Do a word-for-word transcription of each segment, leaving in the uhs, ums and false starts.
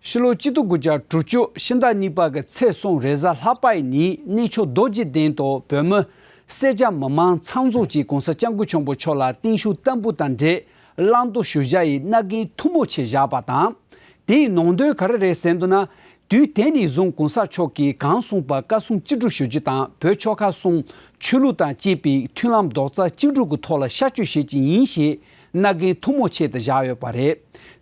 ཕྱི་ལོ་གཅིག་སྟོང་དགུ་བརྒྱ་དྲུག་ཅུ་ཕྱི་ཟླ་གཉིས་པ་གི་ཚེས་གསུམ་རེས་གཟའ་ལྷག་པའི་ཉིན་གནས་མཆོག་རྡོ་རྗེ་གདན་དུ་བོད་མི་སེར་སྐྱ་མི་མང་ཚང་འཛོམས་ཀྱིས་གོང་ས་སྐྱབས་མགོན་ཆེན་པོ་མཆོག་ལ་བརྟན་བཞུགས་བསྟར་འབུལ་དང་འབྲེལ་བླང་དོར་ཞུ་བྱ་ཡི་མནའ་གན་ཐུན་མོང་ཆེད་བཞག་པ་དང་། དེའི་ནང་དོན་ག་རེ་རེད་ཟེར་འདུག་ན། དུས་དེ་ནས་བཟུང་གོང་ས་མཆོག་གིས་གང་གསུངས་པ་བཀའ་གསུང་ཅི་སྒྲུབ་ཞུ་རྒྱུ་དང་བོད་ཆོལ་ཁ་གསུམ་ཆོས་ལུགས་དང་བཅས་པའི་མཐུན་ལམ་རྡོག་རྩ་གཅིག་སྒྲིལ་གྱི་ཐོག་ལ་ཤར་བསྐྱོད་བྱེད་ཀྱི་ཡིན་ཞེས་མནའ་གན་ཐུན་མོང་ཆེད་དུ་བཞག་ཡོད་པ་རེད།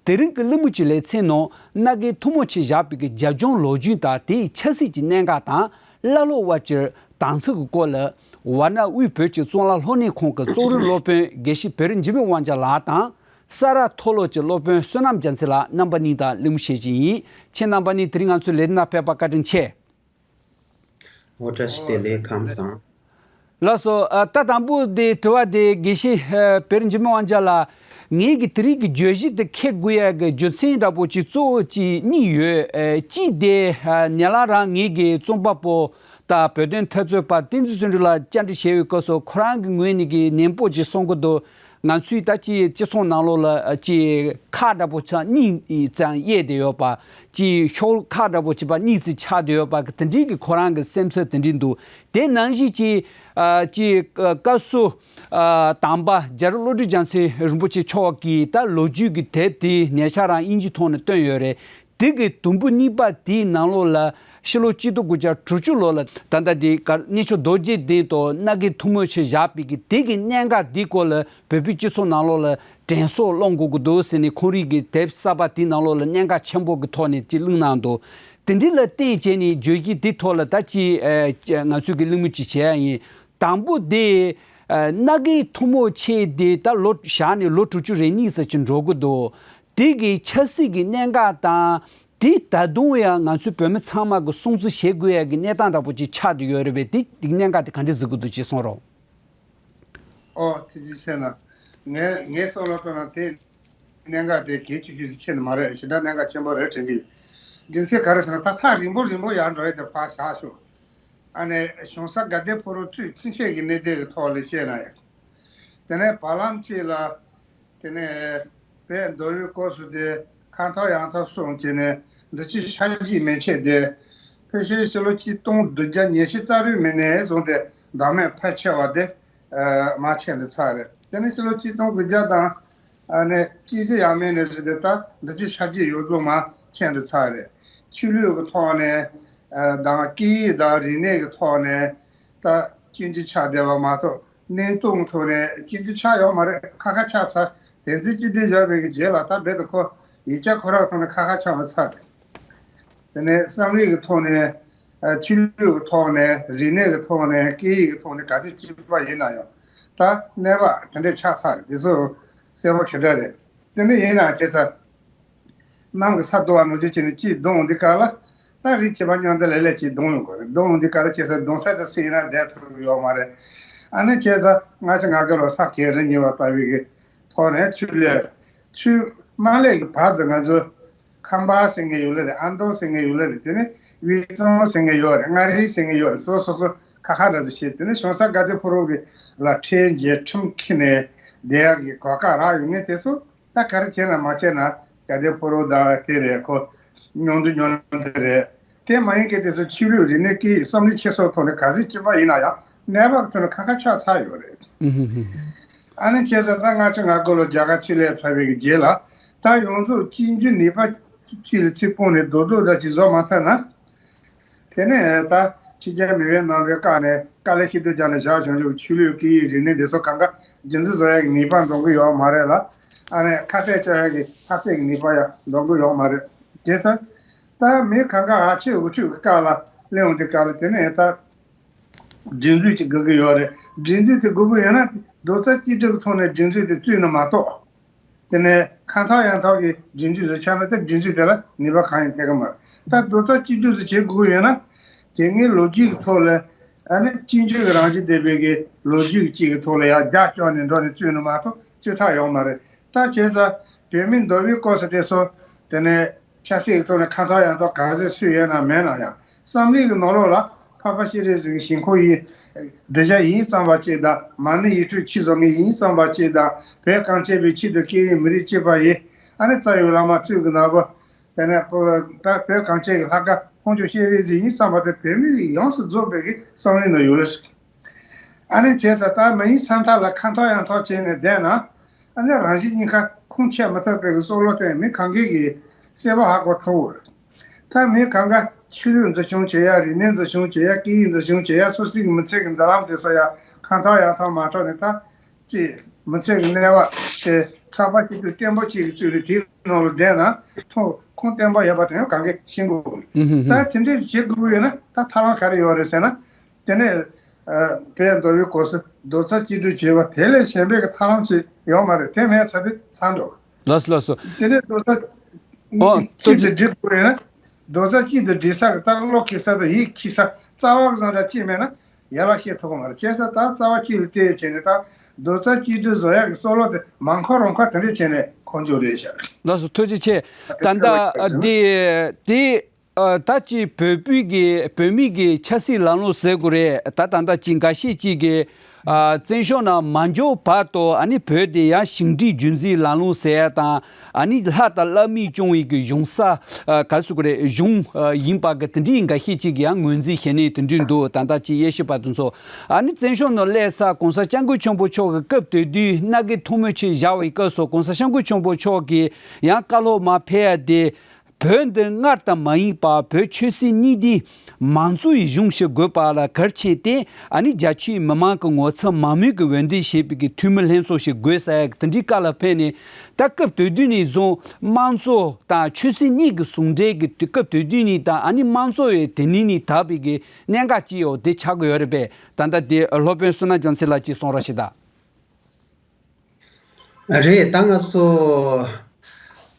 དེ་རིང་གི་གླེང་མོལ་གྱི་ལེ་ཚན་ནང་མནའ་གན་ཐུན་མོང་ཆེད་བཞག་པའི་གི་རྒྱབ་ལྗོངས་ལོ་རྒྱུས་དང་དེའི་ཆབ་སྲིད་ཀྱི་གནད་འགག་དང་བླ་སློབ་དབར་གྱི་དམ་ཚིག་གི་སྐོར་ལ་ཝཱ་ཎ་དབུས་བོད་ཀྱི་གཙུག་ལག་སློབ་གཉེར་ཁང་གི་གཙོ་རིམ་སློབ་དཔོན་དགེ་བཤེས་བེ་རི་འཇིགས་མེད་དབང་རྒྱལ་ལགས་དང་། ས་རཱ་མཐོ་སློབ་ཀྱི་སློབ་དཔོན་བསོད་ནམས་རྒྱལ་མཚན་ལགས་རྣམ་པ་གཉིས་དང་གླེང་མོལ་བྱེད་ཀྱི་ཡིན། ཁྱེད་རྣམ་པ་གཉིས་དེ་རིང་ང་ཚོའི་ལས་རིམ་ནང་ཕེབས་པར་བཀའ་དྲིན་ཆེ། འོ་བཀྲ་ཤིས་བདེ་ལེགས། ཁམས་བཟང་། ལགས་སོ། ཨ། ད་དང་པོ་དེ་དྲི་བ་དེ་དགེ་བཤེས་ཨ་བེ་རི་འཇིགས་མེད་དབང་རྒྱལ་ལགས། ངེད་ཀྱི་དེ་རིང་གི་བརྗོད་གཞི་དེ་འཁྱེར་དགོས་ཡ་གི་རྒྱུ་མཚན་འདྲ་པོ་ཅིག་གཙོ་བོ་ཅིག་གཉིས་ཡོད། ཨ། གཅིག་དེ་ཨ་ཉེ་ལམ་རང་ངེད་ཀྱི་རྩོམ་པ་པོ་དང་བོད་དོན་འཐབ་རྩོད་པ་བསྟན་འཛིན་བརྩོན་འགྲུས་ལགས་བཅར་འདྲི་བྱས་པའི་སྐབས་སུ་ཁོ་རང་གི་ངོས་ནས་ཀྱི་ནན་པོ་ཅིག་གསུང་གི་འདུག་ང་ཚོའི་ད་ཅིག་སྤྱི་ཚོགས་ནང་ལོགས་ལ་ཅིག་ཁག་འདྲ་པོ་ཆགས་གཉིས་ཙམ་དབྱེ་བསྡད་ཡོད་པ། ཅིག་ཤོག་ཁག་འདྲ་པོ་ཅིག་པ་གཉིས་ཙམ་ཆགས་བསྡད་ཡོད་པ་གི་དེ་འདྲའི་གི་ཁོ་རང་གི་སེམས་ཚོར་དེ་འདྲའི་འདུག་དེ་ནང་བཞིན་ཅིག་ཨ་ཅིག་བཀའ་ཟུར་ཨ་དམ་པ་རྒྱ་རི་བློ་གྲོས་རྒྱལ་མཚན་རིན་པོ་ཆེ་མཆོག་གིས་ད་ལོ་རྒྱུས་ཀྱི་དེབ་དེ་ཉེ་ཆར་རང་དབྱིན་ཇིའི་ཐོག་ནས་བཏོན་ཡོད་རེད། དེ་གི་དུམ་བུ་གཉིས་པ་དེའི་ནང་ལོགས་ལ་ཕྱི་ལོ་གཅིག་སྟོང་དགུ་བརྒྱ་དྲུག་ཅུ་ལོ་ལ་ད་ལྟ་དེ་གར་གནས་མཆོག་རྡོ་རྗེ་གདན་དུ་མནའ་གན་ཐུན་མོང་ཆེད་བཞག་པའི་གི་དེ་གི་གནད་འགག་དེའི་སྐོར་ལ་བོད་པའི་སྤྱི་ཚོགས་ནང་ལོགས་ལ་དྲན་གསོ་སློང་དགོས་ཀྱི་འདུག་ཟེར་ནས་ཁོང་རང་གི་དེབ་གསར་པ་དེའི་ནང་ལོགས་ལ་གནད་འགག་ཆེན་པོ་གི་ཐོག་ནས་ཅིག་གླེང་གནང་འདུག་དེ་འདྲ་ལ་བརྟེན་བྱས་ནས་བརྗོད་གཞི་དེའི་ཐོག་ལ་ད་ཅིག་ཨ་ང་ཚོས་ཀྱི་གླེང་མོལ་ཅིག་བྱེད་ཡ་ཡིན། དང་པོ་དེ་ཨ་མནའ་གན་ཐུན་མོང་ཆེད་དེ་ད་ལོ་བཞག་ནས་ལོ་དྲུག་ཅུ་རེ་གཉིས་ཙམ་ཅིག་འགྲོ་གི་འདུག་དེ་གི་ཆབ་སྲིད་ཀྱི་གནད་འགག་དང་དེ་ད་དུང་ཡང་ང་ཚོའི་བོད་མི་ཚང་མ་གི་སྲུང་བརྩི་བྱེད་དགོས་ཡ་གི་གནས་སྟངས་འདྲ་པོ་ཅིག་ཆགས་བསྡད་ཡོད་རེད་པས། དེ་དེ་གནད་འགག་དེ་ག་འདྲ་གཟིགས་ཀྱི་འདུག་ཅེས་གསུངས་རོགས། ཨོ་ཐུགས་རྗེ་ཆེ་གནང་། ངས་ངས་བསམ་བློ་བཏང་ན་དེ་གནད་འགག་དེ་གལ་ཆེ་ཤོས་ཆེ་ནི་མ་རེད། ཞེ་དྲག་གནད་འགག་ཆེན་པོ་རེད་དྲན་གྱི་ཡོད། རྒྱུ་མཚན་ག་རེ་ཟེར་ན་ད་ཐག་རིང་པོ་རིང་པོ་ཡར་འགྲོ་ཡ་དེ་ཕར་བཞག་ཤོག་ཨ་ནི་གཞུང་ས་དགའ་ལྡན་ཕུ་ནུ་ཚུན་ཚོད་ཀྱི་གནས་སྟངས་ཀྱི་ཐོག་ལ་བཤད་ན་ཡང་། དེ་ནས་བར་ལམ་གཅིག་ལ། དེ་ནས་བོད་མདོ་དབུས་སྐོར་སུ་དེ་ཁ་འཐོར་ཡང་འཐོར་སོང་བྱས་ནས་འདི་ཕྱི་ཆ་རྒྱུས་མེད་ཆེད་དེ། ཕལ་ཆེར་ཕྱི་ལོ་ཆིག་སྟོང་བདུན་བརྒྱ་ཉི་ཤུ་རྩ་དྲུག་མི་ནས་བཟུང་སྟེ་བདག་མེད་ཕལ་ཆེ་བ་དེ་མར་ཆད་འདི་ཚར་རེད། དེ་ནས་ཕྱི་ལོ་ཆིག་སྟོང་དགུ་བརྒྱ་དང་ཨ་ནི་གཅིག་བརྒྱ་ཡས་མས་ནས་བཟུང་སྟེ་ད་འདི་ཕྱི་ཆ་རྒྱུས་ཡོངས་རྫོགས་མར་ཆད་འདི་ཚར་རེད། ཆོས་ལུགས་ཀྱི་ཐོག་ནས་དང་སྐད་ཡིག་དང་རིག་གནས་ཀྱི་ཐོག་ནས་ད་སྐྱོན་བརྗོད་ཆགས་བསྡད་པ་མ་གཏོགས། གནས་སྟངས་ཐོག་ནས་སྐྱོན་བརྗོད་ཆགས་ཡོད་མ་རེད། ཁ་ཁ་ཆགས་ཚར། བསྟན་འཛིན་སྐྱིད་ལྡན་བཞག་པའི་གི་རྗེས་ལ་ད་རྦད་དེ་ཁོ་ཡིག་ཆ་ཁོ་རང་ཐོག་ནས་ཁ་ཁ་ཆགས་པ་ཚར་རེད། དེ་ནས་བསམ་ཡས་ཀྱི་ཐོག་ནས་ཨ་ཆོས་ལུགས་ཀྱི་ཐོག་ནས་རིག་གནས་ཀྱི་ཐོག་ནས་སྐད་ཡིག་གི་ཐོག་ནས་ག་ཚོད་སྐྱིད་པ་ཡིན་ན་ཡང་ད་གནས་བབ་དེ་འདྲས་ཆགས་ཚར་རེད། དེ་ཚོ་གསལ་པོ་ཞེ་དྲག་རེད། དེ་འདྲ་ཡིན་ན་བྱས་ཙང་། གནམ་གྱི་ས་རྡོ་བ་ནང་བཞིན་བྱས་ནས་གཅིག་བརྡུངས་འདི་ག་ལ། ད་རིགས་གཅིག་པ་མཉམ་དུ་ལས་ལས་གཅིག་བརྡུངས་ཡོང་གི་རེད། བརྡུངས་འདི་ག་ལ་བྱས་ས་བརྡུངས་ས་དེ་སུ་ཡིན་ན་བསྡད་ཐུབ་ཀྱི་ཡོད་མ་རེད། ཨ་ནི་བྱས་ཙང་སྔ་ཕྱི་ང་དགེ་ལོ་ས་གས་རི་ཉིལ་བ་ལྟ་བུའི་གི་ཐོག་ནས་ཆུ་ལས་ཆུ་མ་ལས་ཀྱི་བར་དུ་ང་ཚོ་ཁམས་པ་ཟེར་མཁན་ཡོད་ལེ་རེད། ཨ་མདོ་ཟེར་མཁན་ཡོད་ལེ་རེད། དེ་ནས་དབུས་གཙང་ཟེར་མཁན་ཡོད་རེད། མངའ་རིས་ཟེར་མཁན་ཡོད་རེད། སོ་སོ་སོ་ཁ་ཁ་འདྲ་ཟེར་བྱས། དེ་ནས་གཞུང་ས་དགའ་ལྡན་ཕུ་རུ་གི་ལ་ཁྲལ་འཇལ་ཁྲིམས་འཁྱེར་ནས་བསྡད་ཡག་གི་གོ་སྐབས་རག་ཡོད་མཁན་དེ་ཚོ། ད་ག་རེ་བྱས་ན་མ་བྱས་ན་དགའ་ལྡན་ཕུ་རུ་དང་དེ་རེད། ཁོ་མཉམ་དུ་མཉམ་དུ་རེད། དེ་མ་ཡིན་གྱི་དེ་ཚོ་ཆོས་ལུགས་རིག་གནས་སྐད་ཡིག་བསམ་བློའི་འཁྱེར་སོ་ཐོག་ནས་ག་ཚོད་སྐྱིད་པ་ཡིན་ན་ཡང་གནས་བབ་ཐོག་ནས་ཁ་ཁ་ཆགས་ཚར་ཡོད་རེད། ཨ་ནི་བྱས་ཙང་ད་སྔ་ཕྱི་ང་དགེ་ལོ་རྒྱ་གར་ཆེད་ལས་ཚར་བའི་གི་རྗེས་ལ་ད་ཡོངས་རྫོགས་གཅིག་འགྱུར་ནུས་པ་གཅིག་ལ་ཚུར་སྤུངས་ནས་རྡོག་རྡོག་འདྲ་ཅིག་བཟོ་མ་ཐུབ་ན། དེ་ནས་ད་ཕྱི་རྒྱལ་མི་བའི་རྣམ་པའི་བཀའ་ནས་དཀའ་ལས་ཤི་དུས་ཀྱང་ནས་བཞག་བྱུང་ཆོག་ཆོས་ལུགས་སྐད་ཡིག་རིག་གནས་འདི་ཚོ་གང་ག་རྒྱུན་འཛིན་བཟོ་ཡག་གི་ནུས་པ་འཛོམས་གི་ཡོད་མ་རེད་ལ། ཨ་ནི་ཁ་གཏད་གཅོག་ཡག་གི་ཐབས་ཤེས་ཀྱི་ནུས་པ་ཡང་འཛོམས་གི་ཡོད་མ་རེད། དེ་ཚོ་ད་མི་གང་ག་ཨ་ཆོས་འུ་ཆོས་ཀྱི་བཀའ་ལ་གླེང་འོང་དུས་སྐབས་ལ་དེ་ནས་ད་སྒྲིག་འཛུགས་ཅིག་དགོས་ཀྱི་ཡོད་རེད། སྒྲིག་འཛུགས་དེ་དགོས་ཀྱི་ཡོད་ན་རྡོག་རྩ་གཅིག་སྒྲིལ་གྱི་ཐོག་ནས་སྒྲིག་འཛུགས་དེ་བཙུགས་ན་མ་གཏོགས། དེ་ནས་ཁ་འཐོར་ཡང་འཐོར་གྱི་སྒྲིག་འཛུགས་སུ་ཆགས་ན་དེ་སྒྲིག་འཛུགས་དེ་ལ་ནུས་པ་གང་ཡང་ཐེབས་ཀྱི་མ་རེད། ད་རྡོག་རྩ་གཅིག་སྒྲིལ་སུ་བྱེད་དགོས་ཀྱི་ཡོད་ན། དེ་སྔའི་ལོ་རྒྱུས་ཀྱི་ཐོག་ལ་ཨ་ནི་གཅིག་གྱུར་གྱི་རང་བཞིན་ལྡན་པའི་གི་ལོ་རྒྱུས་ཀྱི་གཅིག་གི་ཐོག་ལ་ཡང་རྒྱ་བསྐྱོར་ནས་འགྲོ་ནས་བཙུགས་ན་མ་གཏོགས་བཙུགས་ཐབས་ཡོད་མ་རེད། ད་བྱས་ཙང་བོད་མི་མདོ་དབུས་སྐོར་ས་དེ་ཚོ་དེ་ནས་ཆབ་སྲིད་ཀྱི་ཐོག་ནས་ཁ་འཐོར་ཡང་འཐོར་ག་ཚོད་སུ་ཡོད་ན་མེད་ན་ཡང་བསམ་བློའི་གི་ནང་ལོགས་ལ་འཕགས་པ་སྤྱན་རས་གཟིགས་ཀྱི་ཞིང་ཁམས་ཡིན། གདུལ་བྱ་ཡིན་བསམ་པ་གཅིག་དང་མ་ཎི་ཡིག་འཕྲུལ་ཆོས་བཟོ་མཁན་ཡིན་བསམ་པ་གཅིག་དང་བོད་གངས་ཅན་པའི་ཆེད་དུ་སྐད་ཡིག་མི་རིགས་གཅིག་པ་ཡིན། ཨ་ནི་རྩ་བའི་བླ་མ་གཙོས་ཀྱི་ནང་པ། དེ་ནས་བོད་ད་བོད་གངས་ཅན་གྱི་ལྷ་སྐལ་ཁོང་ཚོ་བཤད་རེས་ཟིན་ཡིན་བསམ་པ་དེ་བོད་མི་ཡོངས་སུ་རྫོགས་པའི་གི་བསམ་བློའི་ནང་ཡོད་ལ་ཞིག་ཨ་ནི་བྱས་ཙང་ད་མ་ཡིན་མཚམས་ཐག་ལ་ཁ་འཐོར་ཡང་འཐོར་བྱས་ནས་བསྡད་ན། ཨ་ནི་རང་བཞིན་གཉིས་ཀ་ཁུངས་འཁྱེར་མི་ཐུབ་པའི་གི་བསམ་བློ་དེ་མི་གང་གས་ཀྱིས་གསལ་པོ་ཧ་གོ་ཐུབ་ཡོད་རེད། ད་མི་གང་ག་ཆོས་ལུགས་འཛིན་སྐྱོང་བྱེད་ཡ། རིག་གནས་འཛིན་སྐྱོང་བྱེད་ཡ། སྐད་ཡིག་འཛིན་སྐྱོང་བྱེད་ཡ། སོ་སོའི་གི་མི་ཚེ་གི་མདུན་ལམ་དེ་ཚོ་ཡ་ཁ་འཐོར་ཡང་འཐོར་མ་འགྲོ་ནས་ད་ཅིག་མི་ཚེ་གི་གནས་བབ་དེ་ཚགས་པར་སྐྱིད་སྡུག་བརྟན་པོ་ཅིག་གི་བཙུགས་ནས་དེའི་ནང་ལ་བསྡད་ན་ཐོག་ཁུངས་བརྟན་པོ་ཡོད་པ་དེ་ཡང་གང་གས་ཤེས་དགོས། ཨུ་ཧུམ་ཧུམ། ད་དེ་འདྲས་བྱེད་དགོས་ཡོད་ན་ད་ཐབས་ལམ་ག་རེ་ཡོད་རེད་ཟེར་ན། དེ་ནས་ཨ་བོད་མདོ་དབུས་གོ་ས་རྡོག་རྩ་གཅིག་སྒྲིལ་བྱེད་པ་དེ་ལས་གཞན་པའི་གི་ཐབས་ལམ་ཞིག་ཡོད་མ་རེད། དེ་མེད་ཚར་དུས་ཚར་འགྲོ། ལགས་སོ་ལགས་སོ། དེ་ནས་རྡོག་རྩ་ཨོ་ཏོ་གཅིག་ཏུ་ཅི་སྒྲིལ་དགོས་ཡོད་ན། རྡོག་རྩ་གཅིག་ཏུ་སྒྲིལ་ས་གི་ལྟར་བློ་འཁེལ་ས་དང་ཡིད་འཁྱིལ་ས་རྩ་བ་བཟང་འདྲ་ཅིག་མེད་ན་ཡར་ལ་བཤད་ཐུབ་ཀྱི་མ་རེད། བྱས་ཙང་ད་རྩ་བ་གཅིག་ལ་བལྟས་བྱས་ནས་ད་རྡོག་རྩ་གཅིག་སྒྲིལ་བཟོ་ཡག་གི་བསམ་བློ་དེ་མ་འཁོར་རང་འཁོར་དེ་འདྲས་བྱས་ནས་འཁོར་རྒྱུ་རེད་ཤག་ལགས་སོ་ཐུགས་རྗེ་ཆེ། ད་ལྟ་དེ་དེ། ཨ་ད་ཅི་བོད་པའི་གི་བོད་མི་གི་ཆབ་སྲིད་ལམ་ལུགས་ཟེར་དགོས་རེད། ད་ད་ལྟ་ཅི་འགའ་ཤས་ཅིག་གི་ཨ་བཙན་བྱོལ་ནང་མ་འབྱོར་བར་དུ་ཨ་ནི་བོད་དེ་ཡང་ཞིང་འབྲེལ་རྒྱུན་འཛིན་ལམ་ལུགས་ཟེར་ཡ་དང་ཨ་ནི་ལྷ་དང་བླ་མས་སྐྱོང་བའི་གི་གཞུང་ས་ཨ་ག་ཟེར་དགོས་རེད། གཞུང་ཨ་ཡིན་པ་གི་དེ་འདྲའི་འགའ་ཤས་ཅིག་གི་ཡང་ངོས་འཛིན་བྱེད་ནས་དེ་འདྲའི་འདུག་ད་ལྟ་ཅི་དབྱེ་ཞིབ་པ་དེ་ཚོ་ཨ་ནི་བཙན་བྱོལ་ནང་སླེབས་ཚར་གོང་ས་སྐྱབས་མགོན་ཆེན་པོ་མཆོག་གི་སྐབས་དེ་དུས་མནའ་གན་ཐོག་མའི་ཆེད་བཞག་པའི་སྐབས་སུ་གོང་ས་སྐྱབས་མགོན་ཆེན་པོ་མཆོག་གིས་ཡང་བཀའ་སློབ་མར་ཕེབས་ཡ་དེ། བོད་འདི་སྔར་དང་མ་ཡིན་པར་བོད་ཆོས་སྲིད་གཉིས་ལྡན་མང་གཙོའི་གཞུང་ཞིག་དགོས་པ་ལ་གལ་ཆེ་སྟེ་ཨ་ནི་རྒྱ་ཆེའི་མི་མང་གི་ངོ་ཚབ་མང་མོས་ཀྱིས་འོས་འདེམས་བྱས་པའི་གི་འཐུས་མི་ལྷན་ཚོགས་ཤིག་དགོས་ཟེར་ཡག་དེ་འདྲའི་བཀའ་ལ་ཕེབས་ནས་ད་སྐབས་དེ་དུས་ནས་བཟུང་དམངས་གཙོ་དང་ཆོས་སྲིད་གཉིས་ཀྱི་ཟུང་འབྲེལ་གྱི་དུས་སྐབས་དེ་དུས་ནས་དང་ཨ་ནི་དམངས་གཙོ་བའི་དེ་ནས་ནས་དར་བའི་གི་གནད་འགག་ཅིག་ཡོད་དེ་ཆགས་ཀྱི་ཡོད་རེད་པས། ད་ལྟ་དེ་སློབ་དཔོན་བསོད་ནམས་རྒྱལ་མཚན་ལགས་ཀྱིས་གསུང་རོགས་ཞུ་དང་། རེད། ད་ང་ཚོ་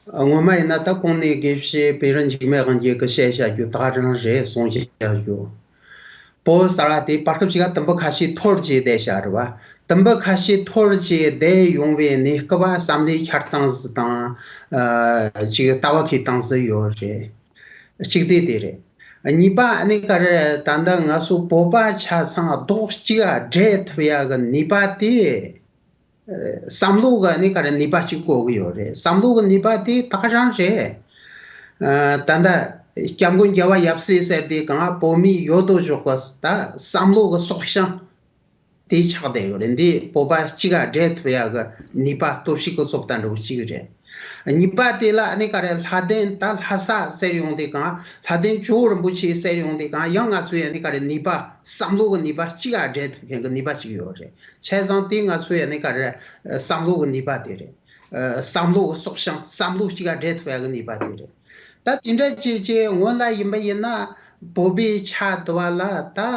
སྔོན་མ་ཡིན་ན་ད་གོང་ནས་དགེ་བཤེས་བེ་རི་འཇིགས་མེད་དབང་རྒྱལ་གྱིས་བཤད་བཞག་རྒྱུ་ད་ག་རང་རེད། གསུང་བཤད་བཞག་རྒྱུ། བོད་ཟེར་བ་དེ་བར་སྐབས་ཅིག་ག་དུམ་བུ་ཁ་ཤས་འཐོར་བྱས་བསྡད་བཞག་རེད་བ། དུམ་བུ་ཁ་ཤས་འཐོར་བྱས་བསྡད་ཡོང་བའི་གནས་སྐབས་བསམ་བློའི་འཁྱེར་སྟངས་ཟིག་དང་ཨ་ཅིག་ལྟ་བ་འཁྱེར་སྟངས་ཟིག་ཡོད་རེད། གཅིག་དེ་དེ་རེད། གཉིས་པ་ཨ་ནི་ག་རེ་ད་ལྟ་ང་ཚོ་བོད་པ་ཆ་ཚང་རྡོག་གཅིག་སྦྲེལ་ཐུབ་ཡག་གི་ནུས་པ་དེ། བསམ་བློ་གི་ནི་ག་རེ་ནུས་པ་གཅིག་དགོས་ཀྱི་ཡོད་རེད། བསམ་བློ་གི་ནུས་པ་དེ་ད་ག་རང་རེད། ཨ་ད་ལྟ་སྐྱབས་མགོན་རྒྱལ་བ་ཡབ་སྲས་ཟེར་དེ་གང་བོད་མི་ཡོད་དོ་ཅོག་གི་ད་བསམ་བློ་གི་སྲོག་ཤིང་དེ་ཆགས་བསྡད་ཡོད་རེད། འདི་བོད་པ་གཅིག་ག་སྦྲེལ་ཐུབ་ཡག་གི་ནུས་པ་སྟོབས་ཤུགས་གི་ཚོགས་ལྟ་འགྲོ་གཅིག་རེད། གཉིས་པ་དེ་ལ་ནི་ག་རེ་ལྷ་ལྡན་ད་ལྷ་ས་ཟེར་ཡོང་དེ་གང་ལྷ་ལྡན་ཇོ་བོ་རིན་པོ་ཆེ་ཟེར་ཡོང་དེ་གང་ཡང་ང་ཚོའི་ནི་ག་རེ་ནུས་པ་བསམ་བློ་གི་ནུས་པ་གཅིག་ག་སྦྲེལ་ཐུབ་མཁན་གི་ནུས་པ་གཅིག་ཡོད་རེད། བྱས་ཙང་དེ་ང་ཚོའི་ནི་ག་རེ་བསམ་བློ་གི་ནུས་པ་དེ་རེད། ཨ་བསམ་བློ་གི་སྲོག་ཤིང་བསམ་བློ་གཅིག་ག་སྦྲེལ་ཐུབ་ཡག་གི་ནུས་པ་དེ་རེད། ད་དེ་འདྲ་བྱས་བྱས་སྔོན་ལ་ཡིན་པ་ཡིན་ན་བོད་པའི་ཆ་དུ་བ་ལ་ད་ཨ་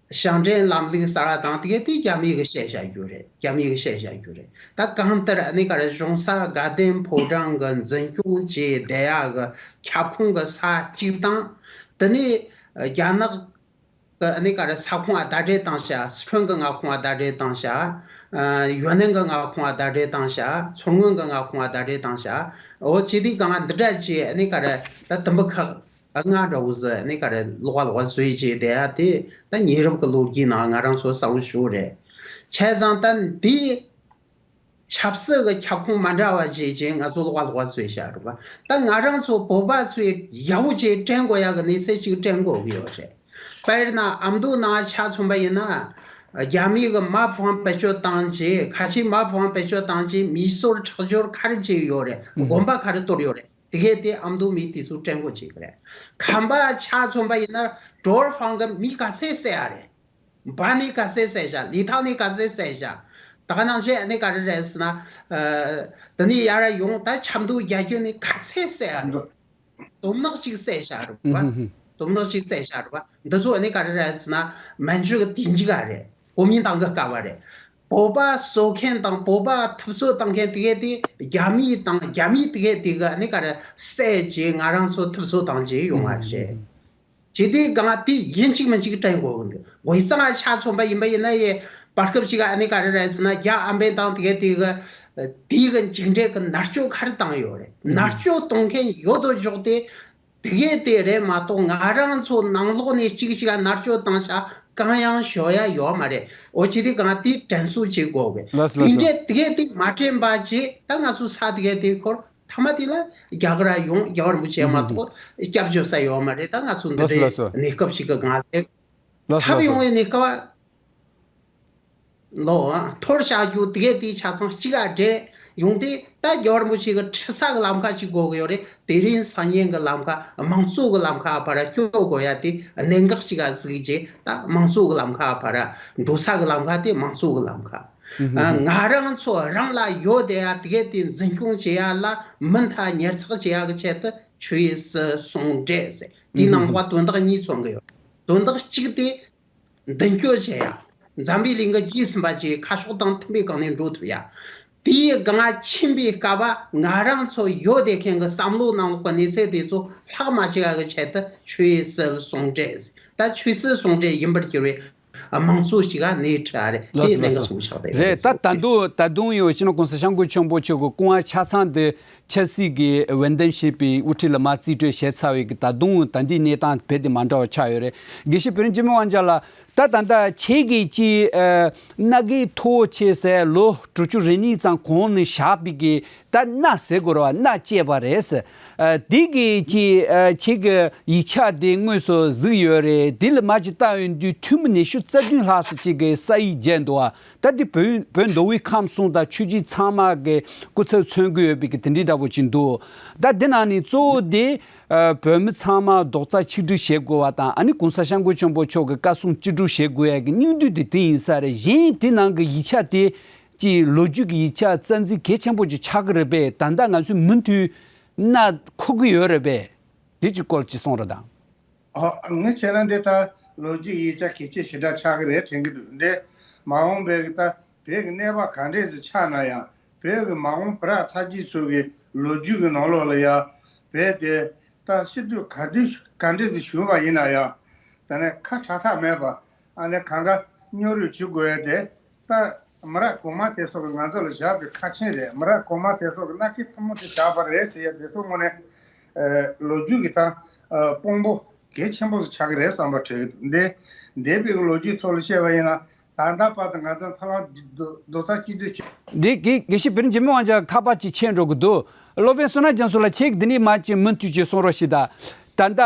ཞིང་བྲན་ལམ་ལུགས་གསར་བ་དང་དེ་ག་དེ་རྒྱ་མི་གིས་བཤད་བཞག་རྒྱུ་རེད། རྒྱ་མི་གིས་བཤད་བཞག་རྒྱུ་རེད། ད་གང་ལྟར་ཨ་ནི་ག་རེ་གཞུང་ས་དགའ་ལྡན་ཕོ་བྲང་གི་འཛིན་སྐྱོང་བྱས་བསྡད་ཡག་གི་ཁྱབ་ཁོངས་གི་ས་གཅིག་དང་དེ་ནས་རྒྱ་ནག་གི་ཨ་ནི་ག་རེ་ས་ཁོངས་ཨ་ཟླ་སྒྲིལ་བཏང་བཞག་སི་ཁྲོན་གི་མངའ་ཁོངས་ཨ་ཟླ་སྒྲིལ་བཏང་བཞག་ཨ་ཡོ་ནན་གི་མངའ་ཁོངས་ཨ་ཟླ་སྒྲིལ་བཏང་བཞག་མཚོ་སྔོན་གི་མངའ་ཁོངས་ཨ་ཟླ་སྒྲིལ་བཏང་བཞག་འོ་ཅི་དེ་གང་འདི་འདྲ་བྱས་ཨ་ནི་ག་རེ་ད་དུམ་བུ་ཁག་ཨ་ང་འདྲ་བོ་ཟེར་ཨ་ནི་ག་རེ་ལོག་པ་ལོག་པ་བཟོས་བྱས་བསྡད་ཡ་དེ་ད་ཉེ་རབས་ཀྱི་ལོ་རྒྱུས་ནང་ང་རང་ཚོ་གསལ་པོ་ཞུ་རེད། བྱས་ཙང་ད་འདི་ཆབ་སྲིད་ཀྱི་ཁྱབ་ཁོངས་མ་འདྲ་བ་བྱས་བྱས་ང་ཚོ་ལོག་པ་ལོག་པ་བཟོས་བཞག་རེད་པ། ད་ང་རང་ཚོ་བོད་པ་ཚོས་ཡག་པོ་བྱས་དྲན་དགོས་ཡག་གི་གནས་ཚད་ཅིག་དྲན་དགོས་ཀྱི་ཡོད་རེད། དཔེར་ན་ཨ་མདོ་ནང་ཆ་མཚོན་པ་ཡིན་ན་རྒྱ་མིའི་གི་མ་ཕམ་བེད་སྤྱོད་བཏང་རྗེས་ཁ་ཆེའི་མ་ཕམ་བེད་སྤྱོད་བཏང་རྗེས་མི་གསོད་ཁྲག་སྦྱོར་ག་རེ་བྱས་ཡོད་རེད། དགོན་པ་ག་རེ་གཏོར་ཡོད་རེད། དེ་གས་དེ་ཨ་མདོ་མི་དེ་ཚོ་དྲན་དགོས་བྱེད་ཀྱི་རེད། ཁམས་པ་ཆ་མཚོན་པ་ཡིན་ན་ཀྲོར་ཧྥང་གི་མི་ག་ཚད་བསད་ཡ་རེད། འབའ་ནས་ག་ཚད་བསད་བཞག་ལི་ཐང་ནས་ག་ཚད་བསད་བཞག་ད་ག་ནང་བཞིན་ཨ་ནི་ག་རེ་རེད་ཟེར་ན། ཨ་དེ་ནས་ཡར་ཡོང་ད་ཆབ་མདོ་རྒྱ་ཁྱོན་ནས་ག་ཚད་བསད་ཡ་རེད། དོམ་ནག་ཅིག་བསད་བཞག་རེད་པ། དོམ་ནག་ཅིག་བསད་བཞག་རེད་པ། འདི་ཚོ་ཨ་ནི་ག་རེ་རེད་ཟེར་ན་མན་ཇུ་གི་དེ་འཇིག་ག་རེད། གོ་མིན་ཏང་གི་སྐབས་རེད། བོད་པ་གསོད་མཁན་དང་བོད་པ་ཐུབ་ཚོད་བཏང་མཁན་དེ་གས་དེ་རྒྱ་མི་དང་རྒྱ་མི་དེ་གས་དེ་གི་ཨ་ནི་ག་རེ་བསད་རྗེས་ང་རང་ཚོ་ཐུབ་ཚོད་བཏང་རྗེས་ཡོང་བ་རེད། ཇི་སྟེ་གང་དེ་ཡིན་གཅིག་མིན་གཅིག་དྲན་དགོས་ཀྱི་འདུག་དབུས་གཙང་ཆ་མཚོན་པ་ཡིན་པ་ཡིན་ན་ཡི་བར་སྐབས་ཅིག་ཨ་ནི་ག་རེ་རེད་ཟེར་ན་རྒྱ་ཨམ་བན་དང་དེ་ག་དེ་གི་དེ་གི་མཇུག་འབྲས་ཀྱི་མནར་གཅོད་ག་རེ་བཏང་ཡོད་རེད། མནར་གཅོད་གཏོང་མཁན་ཡོད་དོ་ཅོག་དེ་དེ་གས་དེ་རེད་མ་གཏོགས་ང་རང་ཚོ་ནང་ལོགས་ནས་གཅིག་གཅིག་མནར་གཅོད་བཏང་ཤག་གང་ཡང་ཞོ་ཡ་ཡོད་མ་རེད། འོ་ཅི་སྟེ་གང་དེ་དྲན་གསོ་བྱེད་དགོས་གི། ལགས་སོ་དེ་ལགས་སོ། འདྲས་དེ་གས་དེ་མ་དྲན་པ་ཅིག་ད་ང་ཚོ་ས་དེ་གས་དེ་ཁོར། མཐའ་མ་དེ་ལ་རྒྱ་གར་ཡོང་རྒྱལ་བ་རིན་པོ་ཆེ་མ་གཏོགས་སྐྱབས་བཅོལ་ས་ཡོད་མ་རེད། ད་ང་ཚོ་འདི་ལགས་སོ་ལགས་སོ། འདྲའི་གནས་སྐབས་ཤིག་གི་སྒང་ལ་ལགས་སོ་ལགས་ཐབས་ཡོང་སོ། བའི་གནས་སྐབས། ལོ་འཐོར་བཞག་རྒྱུ་དེ་གས་དེ་ཆ་ཚང་གཅིག་ག་འདྲེས་ཡོང་དུས། ད་རྒྱལ་བ་རིན་པོ་ཆེ་གི་ཁྲི་ས་གི་ལམ་ཁ་ཅིག་དགོས་གི་ཡོད་རེད། དེ་རིང་སང་ཉིན་གི་ལམ་ཁ་དམངས་གཙོ་གི་ལམ་ཁ་བར་སྐྱོད་དགོས་ཡ་དེ་གནད་འགག་ཅིག་ག་གཟིགས་རྗེས། ད་དམངས་གཙོ་གི་ལམ་ཁ་བར་འགྲོ་ས་གི་ལམ་ཁ་དེ་དམངས་གཙོ་གི་ལམ་ཁ། ཨ། ང་རང་ཚོ་རང་ལ་ཡོད་དེ་ཡ་དེ་གས་དེ་འཛིན་སྐྱོང་བྱེད་ཡ་ལ་མུ་མཐུད་ཉར་ཚགས་བྱེད་ཡ་གི་ཆེད་དུ་ཆོས་སྲིད་ཟུང་འབྲེལ་ཟེར། དེའི་ནང་ལ་དོན་དག་གཉིས་མཚོན་གི་ཡོད། དོན་དག་གཅིག་དེ། མདུན་སྐྱོད་བྱེད་ཡ། འཛམ་བུའི་གླིང་གི་རྗེས་ཟིན་པ་ཅིག་ཁ་ཕྱོགས་དང་མཐུན་པའི་སྒང་ནས་འགྲོ་ཐུབ་ཡ། དེའི་སྒང་ཕྱིན་པའི་སྐབས་ང་རང་ཚོ་ཡོད་བསྡད་མཁན་གྱི་བསམ་བློ་ནང་ལོགས་ཀྱི་གནས་ཚད་དེ་ཚོ་ལྷག་མ་བྱེད་ཡ་གི་ཆེད་དུ་ཆོས་སྲིད་ཟུང་འབྲེལ། ད་ཆོས་སྲིད་ཟུང་འབྲེལ་ཡིན་པར་གྱུར་བའི་དམངས་གཙོ་ཞིག་ག་སྣེ་ཁྲིད་རེད། ལགས་དེ་སོ་ལགས་གནད་འགག་སོ། ཆེན་པོ་ཆགས་བསྡད་རེད། ད་ད་དུང་ད་དུང་ཡོད་སྤྱི་ནོར་༸གོང་ས་༸སྐྱབས་མགོན་ཆེན་པོ་མཆོག་གི་སྐུ་དབང་ཆ་ཚང་དེ་ཆབ་སྲིད་ཀྱི་འོས་འདེམས་བྱས་པའི་དབུ་ཁྲིད་ལ་མར་རྩིས་སྤྲོད་བྱས་ཚར་བའི་གི་ད་དུང་ད་ལྟའི་གནས་སྟངས་རྦད་དེ་མ་འདྲ་བ་ཆགས་ཡོད་རེད། དགེ་བཤེས་བེ་རི་འཇིགས་མེད་དབང་རྒྱལ་ལགས། ད་ད་ལྟ་ཁྱེད་ཀྱིས་ཅིག་ཨ། མནའ་གན་མཐོ་བོ་ཆེ་ཟེར་ལོ་དྲུག་ཅུ་རེ་གཉིས་ཙམ་གོང་ནས་བཞག་པའི་གི་ད་མནའ་ཟེར་དགོས་རེད་བ། མནའ་བཅད་པ་རེད་ཟེར། ཨ། དེ་གི་ཅིག་ཨ། ཁྱེད་ཀྱི་ཡིག་ཆ་དེ་དངོས་སུ་གཟིགས་ཡོད་རེད། དེ་ལ་མར་ཅིག་བལྟ་ཡོང་དུས་འཐུས་མི་ཉི་ཤུ་རྩ་བདུན་ལྷག་ཙམ་ཅིག་གི་ས་ཡིག་བརྒྱབ་འདུག་བ། ད་དེ་བོད་བོད་མདོ་དབུས་ཁམས་གསུམ་དང་ཆོས་བརྒྱུད་ཚང་མ་གི་སྐུ་ཚབ་མཚོན་གྱི་ཡོད་པའི་གི་དེ་འདྲའི་འདྲ་པོ་ཅིག་འདུག་ད་དེ་ནང་ནས་གཙོ་བོ་དེ། ཨ། བོད་མི་ཚང་མ་རྡོག་རྩ་གཅིག་སྒྲིལ་བྱེད་དགོས་པ་དང་། ཨ་ནི་༸གོང་ས་༸སྐྱབས་མགོན་ཆེན་པོ་མཆོག་གི་བཀའ་གསུང་བཅུ་དྲུག་བྱེད་དགོས་ཡ་གི་སྙིང་བསྡུས་དེ་དེ་ཡིན་ས་རེད། གཞན་དེ་ནང་གི་ཡིག་ཆ་དེ་ཅིག་ལོ་རྒྱུས་ཀྱི་ཡིག་ཆ་རྩ་འཛིན་གལ་ཆེན་པོ་ཅིག་ཆགས་ཀྱི་རེད་པས། ད་ལྟ་ང་ཚོས་མུ་མཐུད་མནའ་འཁོར་གྱི་ཡོད་རེད་པས། དེ་ཅིག་སྐོར་ཅིག་གསུང་རོགས་དང་། ཨ། ངས་བྱས་ན་འདི་ལྟར་ལོ་རྒྱུས་ཡིག་ཆ་གལ་ཆེ་ཞེ་དྲག་ཆགས་ཀྱི་རེད་དྲན་གྱི་འདུག་འདི་མ་འོངས་པའི་གི་ད་བོད་ཀྱི་གནས་བབ་ག་འདྲས་ཟིག་ཆགས་ན་ཡང་། བོད་ཀྱི་མ་འོངས་བུ་རབས་ཚ་རྒྱུད་ཚོ་གི་ལོ་རྒྱུས་ཀྱི་ནང་ལོགས་ལ་ཡང་བོད་དེ་ད་སྤྱི་འཐུས་ག་དུས་ག་འདྲས་ཟིག་བྱུང་བ་ཡིན་ན་ཡང་། ད་ནས་ཁ་གྲག་ཐག་མེད་པ། ཨ་ནི་གང་ག་སྙོམས་རུས་བྱེད་དགོས་ཡ་དེ། ད་མི་རབས་གོང་མ་དེ་ཚོ་གི་ང་ཚོ་ལ་བཞག་པའི་ཁ་ཆེམས་རེད། མི་རབས་གོང་མ་དེ་ཚོ་གི་མནའ་གན་མཐུ་མོ་དེ་བཞག་པ་རེད་ཟེར་ཡ་དེ་ཚོ་དངོས་གནས་ཨ། ལོ་རྒྱུས་ཀྱི་ད་ཨ། དཔང་པོ་གལ་ཆེན་པོ་ཞིག་ཆགས་ཀྱི་རེད་བསམ་པ་དྲན་གྱི་འདུག་འདི་འདས་པའི་ལོ་རྒྱུས་ཐོག་ལ་བཤད་པ་ཡིན་ན། ད་ལྟ་བར་དུ་ང་ཚོ་ཐ་ལམ་རྡོག་རྩ་གཅིག་སྒྲིལ་བྱས། འདི་དགེ་དགེ་བཤེས་བེ་རི་འཇིགས་མེད་དབང་རྒྱལ་ཁ་པར་ཅིག་ཆད་འགྲོ་གི་འདུག་སློབ་དཔོན་བསོད་ནམས་རྒྱ་མཚོ་ལགས། ཁྱེད་ཀྱིས་འདི་ནས་མར་ཅིག་མུ་མཐུད་ཅིག་གསུང་རོགས་ཞུ་དང་། ད་ལྟ་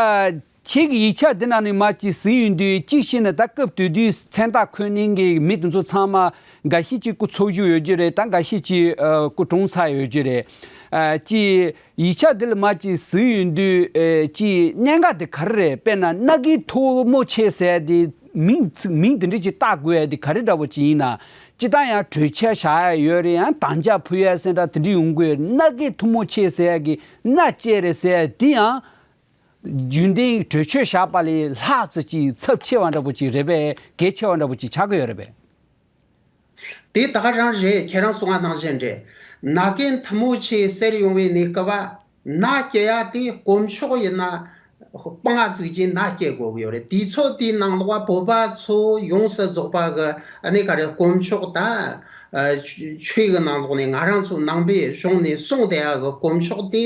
ཁྱེད་ཀྱི་ཡིག་ཆ་འདི་ནང་ནས་མར་ཅིག་གཟིགས་ཡོང་དུས། གཅིག་བྱས་ན་ད་སྐབས་དེ་དུས་མཚན་རྟགས་འཁོད་མཁན་གྱི་མི་དེ་ཚོ་ཚང་མ་འགའ་ཤས་ཅིག་སྐུ་འཚོ་བཞུགས་ཡོད་ཀྱི་རེད། ད་འགའ་ཤས་ཅིག་ཨ། སྐུ་གྲོངས་ཚར་ཡོད་ཀྱི་རེད། ཨ། ཅིག་ཡིག་ཆ་འདི་ལ་མར་ཅིག་གཟིགས་ཡོང་དུས། ཨེ། ཅིག་གནད་འགག་དེ་ག་རེ་རེད། དཔེར་ན་མནའ་གན་མཐོ་མོ་ཆེ་ཟེར་དེ་མིང་ཚིག་མིང་དེ་འདྲ་ཅིག་བཏགས་དགོས་ཡ་དེ་ག་རེ་འདྲ་པོ་ཅིག་ཡིན་ན། སྤྱིར་བཏང་ཡང་གྲོས་འཆར་བཞག་ཡ་ཡོད་རེད། ཡང་དམ་བཅའ་ཕུལ་ཡ་ཟེར་འདྲ་དེ་འདྲ་ཡོང་གི་ཡོད་རེད། མནའ་གན་མཐུ་མོ་ཆེ་ཟེར་ཡ་གི་མནའ་བཅད་རེད་ཟེར་ཡ་དེ་ཡང་རྒྱུན་ལྡན་གྲོས་ཆོད་བཞག་པ་ལས་ལྷག་ཙམ་ཅིག་ཚབས་ཆེ་བ་འདྲ་པོ་ཅིག་རེད་པས། གལ་ཆེ་བ་འདྲ་པོ་ཅིག་ཆགས་ཀྱི་ཡོད་རེད་པས། དེ་ད་ག་རང་རེད། ཁྱེད་རང་གསུང་བ་ནང་བཞིན་རེད། མནའ་གན་མཐུ་མོ་ཆེ་ཟེར་ཡོང་བའི་གནས་སྐབས། མནའ་བསྐྱལ་ཡ་དེ་དཀོན་མཆོག་ཡིན་ན་སྤང་བ་བཙུགས་ཀྱིས་མནའ་བསྐྱལ་དགོས་ཀྱི་ཡོད་རེད། དུས་ཚོད་དེའི་ནང་ལོགས་བོད་པ་ཚོ་ཡོངས་སུ་རྫོགས་པ་གི་ཨ་ནི་ག་རེ་དཀོན་མཆོག་དང་ཆོས་ཀྱི་ནང་ལོགས་ནས་ང་རང་ཚོ་ནང་པའི་གཞུང་ནས་གསུངས་བསྡད་ཡ་གི་དཀོན་མཆོག་དེ་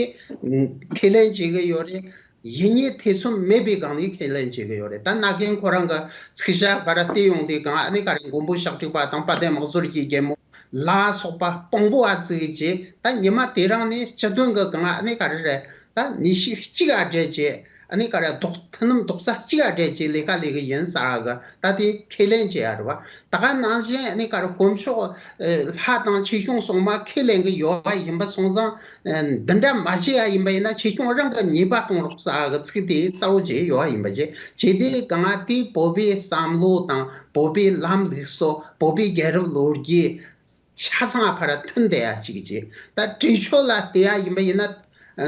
ཁས་ལེན་བྱེད་ཀྱི་ཡོད་རེད། ཡིན་ཉེས་ཐེ་ཚོམ་མེད་པའི་སྒང་ནས་ཁས་ལེན་བྱེད་ཀྱི་ཡོད་རེད། ད་མནའ་གན་ཁོ་རང་གི་ཚིག་བཤད་བར་བལྟས་ཡོང་དུས་སྒང་ཨ་ནི་ག་རེ་མགོན་པོ་ཤཱཀྱ་ཐུབ་པ་དང་དཔལ་ལྡན་དམག་ཟོར་གྱི་རྒྱལ་མོ་ལ་སོགས་པ་དཔང་པོ་བ་བཙུགས་རྗེས། ད་ཉི་མ་དེ་རང་ནས་སྤྱི་དོན་གྱི་སྒང་ཨ་ནི་ག་རེ་རེད། ད་ནུས་ཤུགས་གཅིག་ག་སྦྲེལ་རྗེས་ཨ་ནི་ག་རེ་རྡོག་མཐུན་ལམ་རྡོག་རྩ་གཅིག་ག་སྦྲེལ་རྗེས་ལས་ཀ་ལས་གི་ཡིན་ཟེར་གི་ད་དེ་ཁས་ལེན་བྱེད་ཡ་རེད་བ། ད་ག་ནང་བཞིན་ཨ་ནི་ག་རེ་དཀོན་མཆོག་ལྷ་དང་ཆོས་སྐྱོང་སྲུང་མ་ཁས་ལེན་གི་ཡོད་བ་ཡིན་པ་སོང་ཙང་། འདི་འདྲ་མ་བྱེད་ཡ་ཡིན་པ་ཡིན་ན་ཆོས་སྐྱོང་རང་གི་ཉེས་པ་གཏོང་རོགས་ཟེར་གི་ཚིག་དེ་གསལ་བོ་བྱས་ཡོད་བ་ཡིན་པ་བྱས། བྱས་དེ་གང་ལྟར་བོད་པའི་བསམ་བློ་དང་བོད་པའི་ལམ་ལུགས་སོགས་བོད་པའི་རྒྱལ་རབས་ལོ་རྒྱུས་ཆ་ཚང་ཕར་མཐུན་བསྡད་ཡ་ཅིག་བྱས། ད་གྲོས་ཆོད་ལ་བལྟས་ཡ་ཡིན་པ་ཡིན་ན།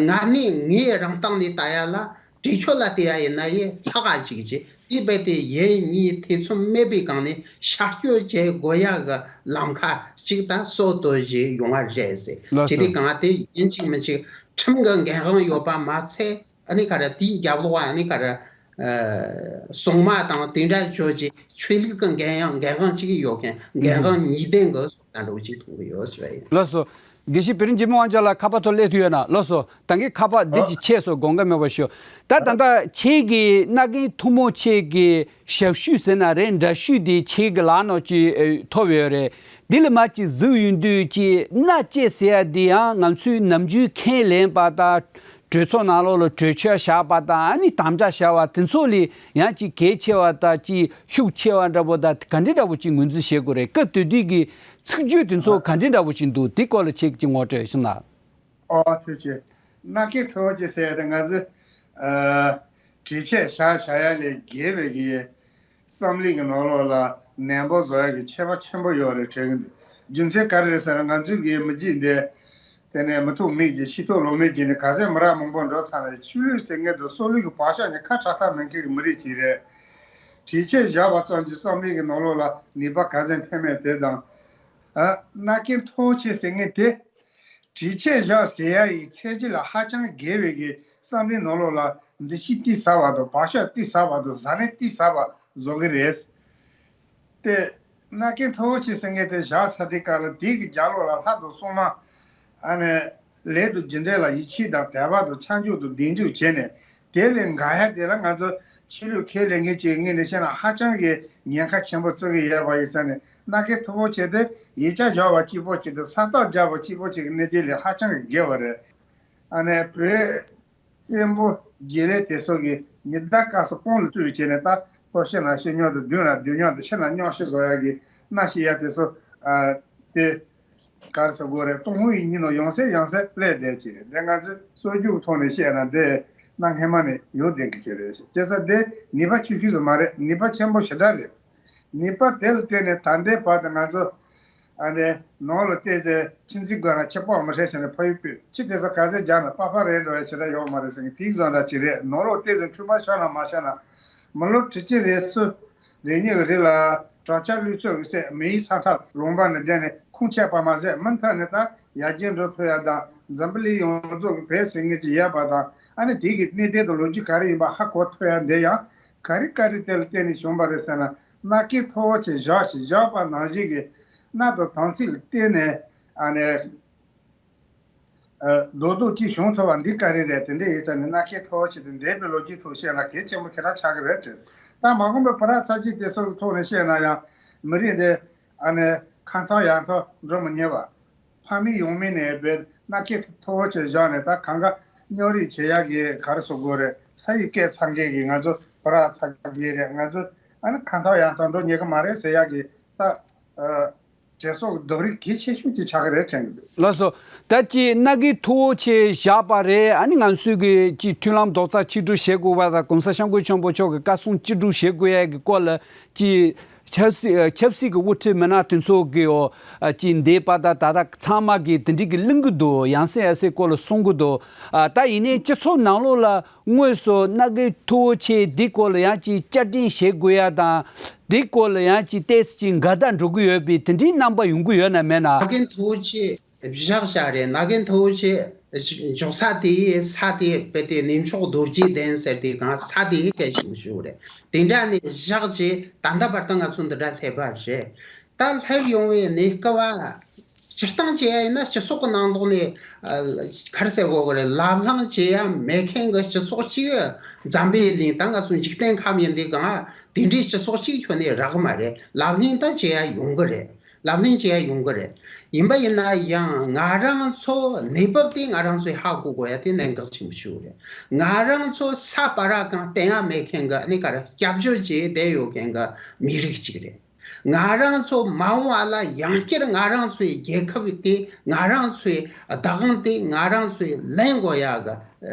ང་ནི་ངའི་རང་སྟེང་ནས་ལྟ་ཡ་ལ། གྲོས་ཆོད་ལ་བལྟས་ཡ་ཡིན་ན་ཡང་ལྷག་ག་ཅིག་བྱས། དེ་རྦད་དེ་ཡིན་ཉེས་ཐེ་ཚོམ་མེད་པའི་སྒང་ནས་ཤར་སྐྱོད་བྱེད་དགོས་ཡ་གི་ལམ་ཁ་ཅིག་ད་སྲོལ་གཏོད་བཞིན་ཡོང་བ་རེད་ཟེར། ལགས་བྱས་ཏེ་སོ། གང་དེ་ཡིན་གཅིག་མིན་གཅིག་ཁྲིམས་ཀྱི་འགན་དབང་ཡོད་པ་མ་ཚད། ཨ་ནི་ག་རེ་དེའི་རྒྱབ་ལོགས་ཨ་ནི་ག་རེ། ཨ། སྲུང་མ་དང་དེ་འདྲ་བྱོས་རྗེས་ཆོས་ལུགས་ཀྱི་འགན་ཡང་འགན་དབང་གཅིག་ཡོད་མཁན་འགན་དབང་གཉིས་ལྡན་གྱི་བཟོ་ལྟ་འདྲ་བོ་ཅིག་མཐོང་གི་ཡོད་ཟེར་བ་ཡིན། ལགས་སོ། དགེ་བཤེས་བེ་རི་འཇིགས་མེད་དབང་ཕྱུག་ལགས་ཁ་པར་ཐོག་སླེབས་ཐུབ་ཡོད་ན་ལགས་སོ། ད་གིན་ཁ་པར་འདི་ཨ་ཅིག་ཆད་སོང་། དགོངས་འགལ་མེད་པར་ཞུ། ད་ད་ལྟ་ཁྱེད་ཀྱི་མནའ་གན་ཐུ་མོ་ཁྱེད་ཀྱི་ཞབས་ཞུ་ཟེར་ན་རེད། འདྲ་བཤུས་འདི་ཁྱེད་ཀྱི་ལག་ནང་ཅིག་ཨེ་ཐོབ་ཡོད་རེད། འདི་ལ་མ་ཅིག་གཟིགས་ཡོང་དུས་ཀྱི་མནའ་སྐྱེལ་ཟེར་ཡ་འདི་ཡང་ང་ཚོའི་ནམ་རྒྱུན་ཁས་ལེན་པ་དང་། གྲོས་ཚོགས་ནང་ལོགས་ལ་གྲོས་ཆོད་བཞག་པ་དང་། ཨ་ནི་དམ་བཅའ་བཞག་པ་དེ་ཚོ་ལས་ཡང་ཅིག་གལ་ཆེ་བ་དང་། ཅིག་ཤུགས་ཆེ་བ་འདྲ་པོ་དང་། ག་འདྲ་འདྲ་པོ་ཅིག་ངོས་འཛིན་བྱེད་དགོས་རེད། སྐབས་དེ་དུས་ཀྱི་ཚིག་བརྗོད་དེ་ཚོ་ག་འདྲ་འདྲ་པོ་ཅིག་འདུག་དེ་སྐོར་ལ་ཁྱེད་ཀྱིས་ངོ་སྤྲོད་ཞུ་ན། ཨོ་ཐུགས་རྗེ་ཆེ། མནའ་གན་ཐུ་བོ་ཁྱེད་ཟེར་ཡ་དེ་ང་ཚོས་ཨ་གྲོས་ཆོད་བཞག་བཞག་ཡ་ལས་བརྒལ་བའི་གི་བསམ་བློའི་གི་ནང་ལོགས་ལ་ནན་པོ་བཟོ་ཡ་གི་ཁྱད་པར་ཆེན་པོ་ཡོད་རེད་དྲན་གི་འདུག་རྒྱུ་མཚན་ག་རེ་རེད་ཟེར་ན། ང་ཚོའི་གི་མི་རྒྱུད་འདི་དེ་ནས་མི་ཐོག་མེད་ཀྱི་ཤི་ཐོག་ལོ་མེད་ཀྱི་ནི་ག་ཚད་མི་རབས་མང་པོ་འགྲོ་ཚར་ནས། ཆོས་ལུགས་ཟེར་མཁན་དང་སྲོལ་ལུགས་ཀྱི་བག་ཆགས་ནི་ཁ་བྲལ་ཐབས་མེད་མཁན་གྱི་མི་རིགས་ཅིག་རེད། གྲོས་ཆོད་བཞག་པ་ཙམ་གྱིས་བསམ་བློའི་གི་ནང་ལོགས་ལ་ནུས་པ་ག་ཚད་འཕེལ་མེད་དེ་དང་། ཨ་མནའ་གན་ཐུ་བོ་ཁྱེད་ཟེར་མཁན་དེ། གྲོས་ཆོད་བཞག་ཟེར་ཡ་ཡི་ཚད་གཞི་ལ་ཧ་ཅང་བརྒལ་བའི་གི་བསམ་བློའི་ནང་ལོགས་ལ་འདུ་ཤེས་གཏིང་ཟབ་པ་དང་། བག་ཆགས་གཏིང་ཟབ་པ་དང་། བཟང་ངན་གཏིང་ཟབ་པ་བཟོ་གི་རེད། དེ་མནའ་གན་ཐུ་བོ་ཁྱེད་ཟེར་མཁན་དེ་བཞག་ཚར་དུས་སྐབས་ལ་དེའི་གི་རྒྱབ་ལོགས་ལ་ལྷ་དང་སྲུང་མ། ཨ་ནི་ལས་དང་རྒྱུ་འབྲས་ལ་ཡིད་ཆེས་དང་དད་པ་དང་ཕྱག་མཆོད་དང་གདེང་འཇོག་བྱས་ནས། དེ་ལས་འགལ་ཡ་དེ་ལ་ང་ཚོ་ཆོས་ལུགས་ཁས་ལེན་མཁན་ཅིག་ངོས་ནས་བཤད་ན་ཧ་ཅང་གི་ཉེན་ཁ་ཆེན་པོ་བརྩི་གི་ཡོད་པ་ཡིན་ཙང་ནས། མནའ་གན་ཐུ་བོ་ཁྱེད་དེ་ཡིག་ཆ་བཞག་པ་གཅིག་པོ་ཅིག་དང་ས་རྟགས་བརྒྱབ་པ་གཅིག་པོ་ཅིག་གི་གནད་དོན་ལས་ཧ་ཅང་གི་བརྒལ་བ་རེད། ཨ་ནི་བོད་བཙན་པོ་རྗེས་ལས་དེ་ཚོ་གིས་ཉི་ཟླ་སྐར་གསུམ་དཔུང་ལ་བཙུགས་བྱས་ནས། ད་ལྷོ་ཕྱོགས་ན་ཤི་སྙོམས་དང་། མདུན་ན་སྡུག་སྙོམས་དང་། ཕྱི་ན་སྙོམས་ཤིང་བཟོ་ཡ་གི་མནའ་བཤིག་ཡ་དེ་ཚོ་ཨ་དེ་ག་རེ་ཟེར་དགོས་རེད། ཏུན་ཧོང་ཡིག་རྙིང་ནང་ཡང་སེ་ཡང་སེ་སླེབས་བསྡད་ཀྱི་རེད། དེ་ང་ཚོས་སྲོལ་རྒྱུན་ཐོག་ནས་བཤད་ན་དེ་གནའ་སྔ་མ་ནས་ཡོད་བསྡད་ཀྱི་ཅིག་རེད། བྱས་ཙང་དེ་ནུས་པ་ཆུང་ཆུང་ཟིག་མ་རེད། ནུས་པ་ཆེན་པོ་ཞེ་དྲག་རེད། ནུས་པ་དེ་ལ་བརྟེན་ནས་ད་ལྟའི་བར་དུ་ང་ཚོ་ཨ་ནི་ནང་ལ་བལྟས་ཚེ་ཁྱིམ་མཚེས་སྒོ་ནས་ཕྱི་པགས་མི་ཧྲལ་ཟེར་ནས་ཕ་ཡུལ་སྤོས། ཕྱི་དེ་ཚོ་ག་ཚད་རྒྱག་ན་པགས་པ་རལ་འགྲོ་ཡ་ཞེ་དྲག་ཡོད་མ་རེད་ཟེར་མཁན་དེ་བཟོ་འདྲ་ཅིག་རེད། ནང་ལོགས་བལྟས་ཚེ་འཁྲུལ་པ་ཤོར་ན་མ་ཤོར་ན། མི་ལོ་དྲུག་ཅུ་རེ་གསུམ་རེ་གཉིས་ཀྱི་རིང་ལ་དྲག་ཆར་གློད་ཚུགས་ཀྱི་སེ་མེ་ཡི་ས་ཐག་ལུང་པ་ནས་བསྡད་ནས་ཁུངས་ཆད་པ་མ་ཟད། མུ་མཐུད་ནས་ད་ཡར་རྒྱས་འགྲོ་ཐུབ་ཡ་དང་། འཛམ་བུ་གླིང་ཡོངས་རྫོགས་ཀྱི་བོད་ཟེར་མཁན་ཅིག་ཡོད་པ་དང་། ཨ་ནི་དེ་གི་གནད་དོན་དང་ལོ་རྒྱུས་ག་རེ་ཡིན་པ་ཧ་གོ་ཐུབ་ཡ་འདི་ཡང་ག་རེ་ག་རེ་དེ་ལ་བརྟེན་ནས་བྱུང་བ་རེད་ཟེར་ན། མནའ་གན་མཐུ་བོ་ཆེ་བཞག་ཞེས་བཞག་པ་ནང་བཞིན་གྱི་གནའ་དང་དེང་ཚིག་ལ་བརྟེན་ནས་ཨ་ནི། ཨ་རྡོག་རྡོག་གཅིག་བྱུང་ཐུབ་པ་འདི་ག་རེ་རེད། དེ་འདྲ་ཡིན་ཙང་ནི་མནའ་གན་མཐུ་བོ་ཆེ་དེ་འདས་པའི་ལོ་རྒྱུས་ཐོག་བཤད་ན་གལ་ཆེན་པོ་ཞེ་དྲག་ཆགས་ཀྱི་རེད་དྲན། ད་མ་འོངས་པའི་བུ་རབས་ཚ་རྒྱུད་དེ་ཚོ་གི་ཐོག་ནས་བཤད་ན་ཡང་། མི་རིགས་འདི་ཨ་ནི་ཁ་འཐོར་ཡར་འཐོར་འགྲོ་མི་ཉན་པ། ཕ་མེས་ཡང་མེས་ནས་བོད་མནའ་གན་མཐུ་བོ་ཆེ་བཞག་ནས། ད་གང་ག་སྙོམས་སྒྲིག་བྱེད་ཡག་གི་ག་རེ་ཟེར་དགོས་རེད། ས་ཡི་སྐད་ཚ་མཁན་གྱི་ང་ཚོ་བུ་རབས་ཚ་རྒྱུད་རེད། ང་ཚོ་ཨ་ནི་ཁ་འཐོར་ཡར་འཐོར་འགྲོ་ཉན་གི་མ་རེད་ཟེར་ཡག་གི་ད་ཨ་དྲན་གསོ་གི་ལྡུམ་རའི་གལ་ཆེ་ཤོས་ཅིག་ཆགས་ཀྱི་རེད་དྲན་གྱི་འདུག་ལགས་སོ། ད་ཅི་མནའ་གན་མཐུ་བོ་ཆེ་བཞག་པ་རེད། ཨ་ནི་ང་ཚོས་ཀྱི་ཅི་མཐུན་ལམ་རྡོག་རྩ་གཅིག་སྒྲིལ་བྱེད་དགོས་པ་དང་། གོང་ས་སྐྱབས་མགོན་ཆེན་པོ་མཆོག་གི་བཀའ་གསུང་གཅིག་སྒྲིལ་བྱེད་དགོས་ཡ་གི་སྐོར་ལ་ཅི། ཆབ་སྲིད་ཆབ་སྲིད་ཀྱི་དབུ་ཁྲིད་མི་སྣ་དེ་ཚོ་གིས་ཨོ་ཅི་འདས་པ་དང་ད་ལྟ་ཚང་མ་གིས་དེ་འདྲའི་གི་གླེང་གི་འདུག་ཡང་སེ་ཡང་སེ་སྐོར་ལ་གསུང་གི་འདུག་ཨ་ད་ཡིན་ནའི་སྤྱི་ཚོགས་ནང་ལོགས་ལ་དངོས་སུ་མནའ་གན་མཐུ་བོ་ཆེ་འདི་སྐོར་ལ་ཡང་ཅིག་བསྐྱར་དྲན་བྱེད་དགོས་ཡ་དང་། འདི་སྐོར་ལ་ཡང་ཅིག་ཏོག་ཙམ་ཅིག་འགལ་ཟླ་འགྲོ་གི་ཡོད་པའི་དེ་འདྲའི་རྣམ་པ་ཡོང་གི་ཡོད་ན་མེད་ན། མནའ་གན་མཐུ་བོ་ཆེ་བཞག་བཞག་རེད། མནའ་གན་མཐུ་བོ་ཆེ་འཇོག་ས་དེ་ས་དེ་རྦད་དེ་གནས་མཆོག་རྡོ་རྗེ་གདན་ཟེར་དེ་གང་ས་དེ་གལ་ཆེན་པོ་ཞིག་རེད། དེ་འདྲ་ནས་བཞག་རྗེས་ད་ལྟ་བར་དུ་ང་ཚོ་འདི་འདྲ་སླེབས་པ་རེད། ད་སླེབས་ཡོང་བའི་གནས་སྐབས་བ། སྤྱིར་བཏང་བྱས་ཡ་ཡིན་ན་སྤྱི་ཚོགས་ཀྱི་ནང་ལོགས་ནས་ཨ་ག་རེ་ཟེར་དགོས་ཀྱི་རེད། ལབ་གླེང་བྱེད་ཡ་མེད་མཁན་གྱི་སྤྱི་ཚོགས་ཅིག་འཛམ་བུའི་གླིང་ད་ང་ཚོ་འཇིག་རྟེན་ཁམས་ཡིན་དུས་གང་དེ་འདྲའི་སྤྱི་ཚོགས་ཅིག་ཁྱོན་ནས་རག་གི་མ་རེད། ལབ་གླེང་ད་བྱེད་ཡ་ཡོང་གི་རེད། ལབ་གླེང་བྱེད་ཡ་ཡོང་གི་རེད། ཡིན་པ་ཡིན་ན་ཡང་ང་རང་ཚོ་གནས་བབ་དེ་ང་རང་ཚོས་ཧ་གོ་དགོས་ཡ་དེ་གནད་འགག་ཆེན་པོ་ཞིག་རེད། ང་རང་ཚོ་ས་བར་གང་བསྟན་ཡ་མེད་མཁན་གྱི་ཨ་ནི་ག་རེ་སྐྱབས་བཅོལ་བྱས་བསྡད་ཡོད་མཁན་གྱི་མི་རིགས་ཅིག་རེད། ང་རང་ཚོ་མ་འོངས་པ་ལ་ཡང་བསྐྱར་ང་རང་ཚོའི་རྒྱལ་ཁབ་དེ་ང་རང་ཚོའི་བདག་དབང་དེ་ང་རང་ཚོས་ལེན་དགོས་ཡ་གི་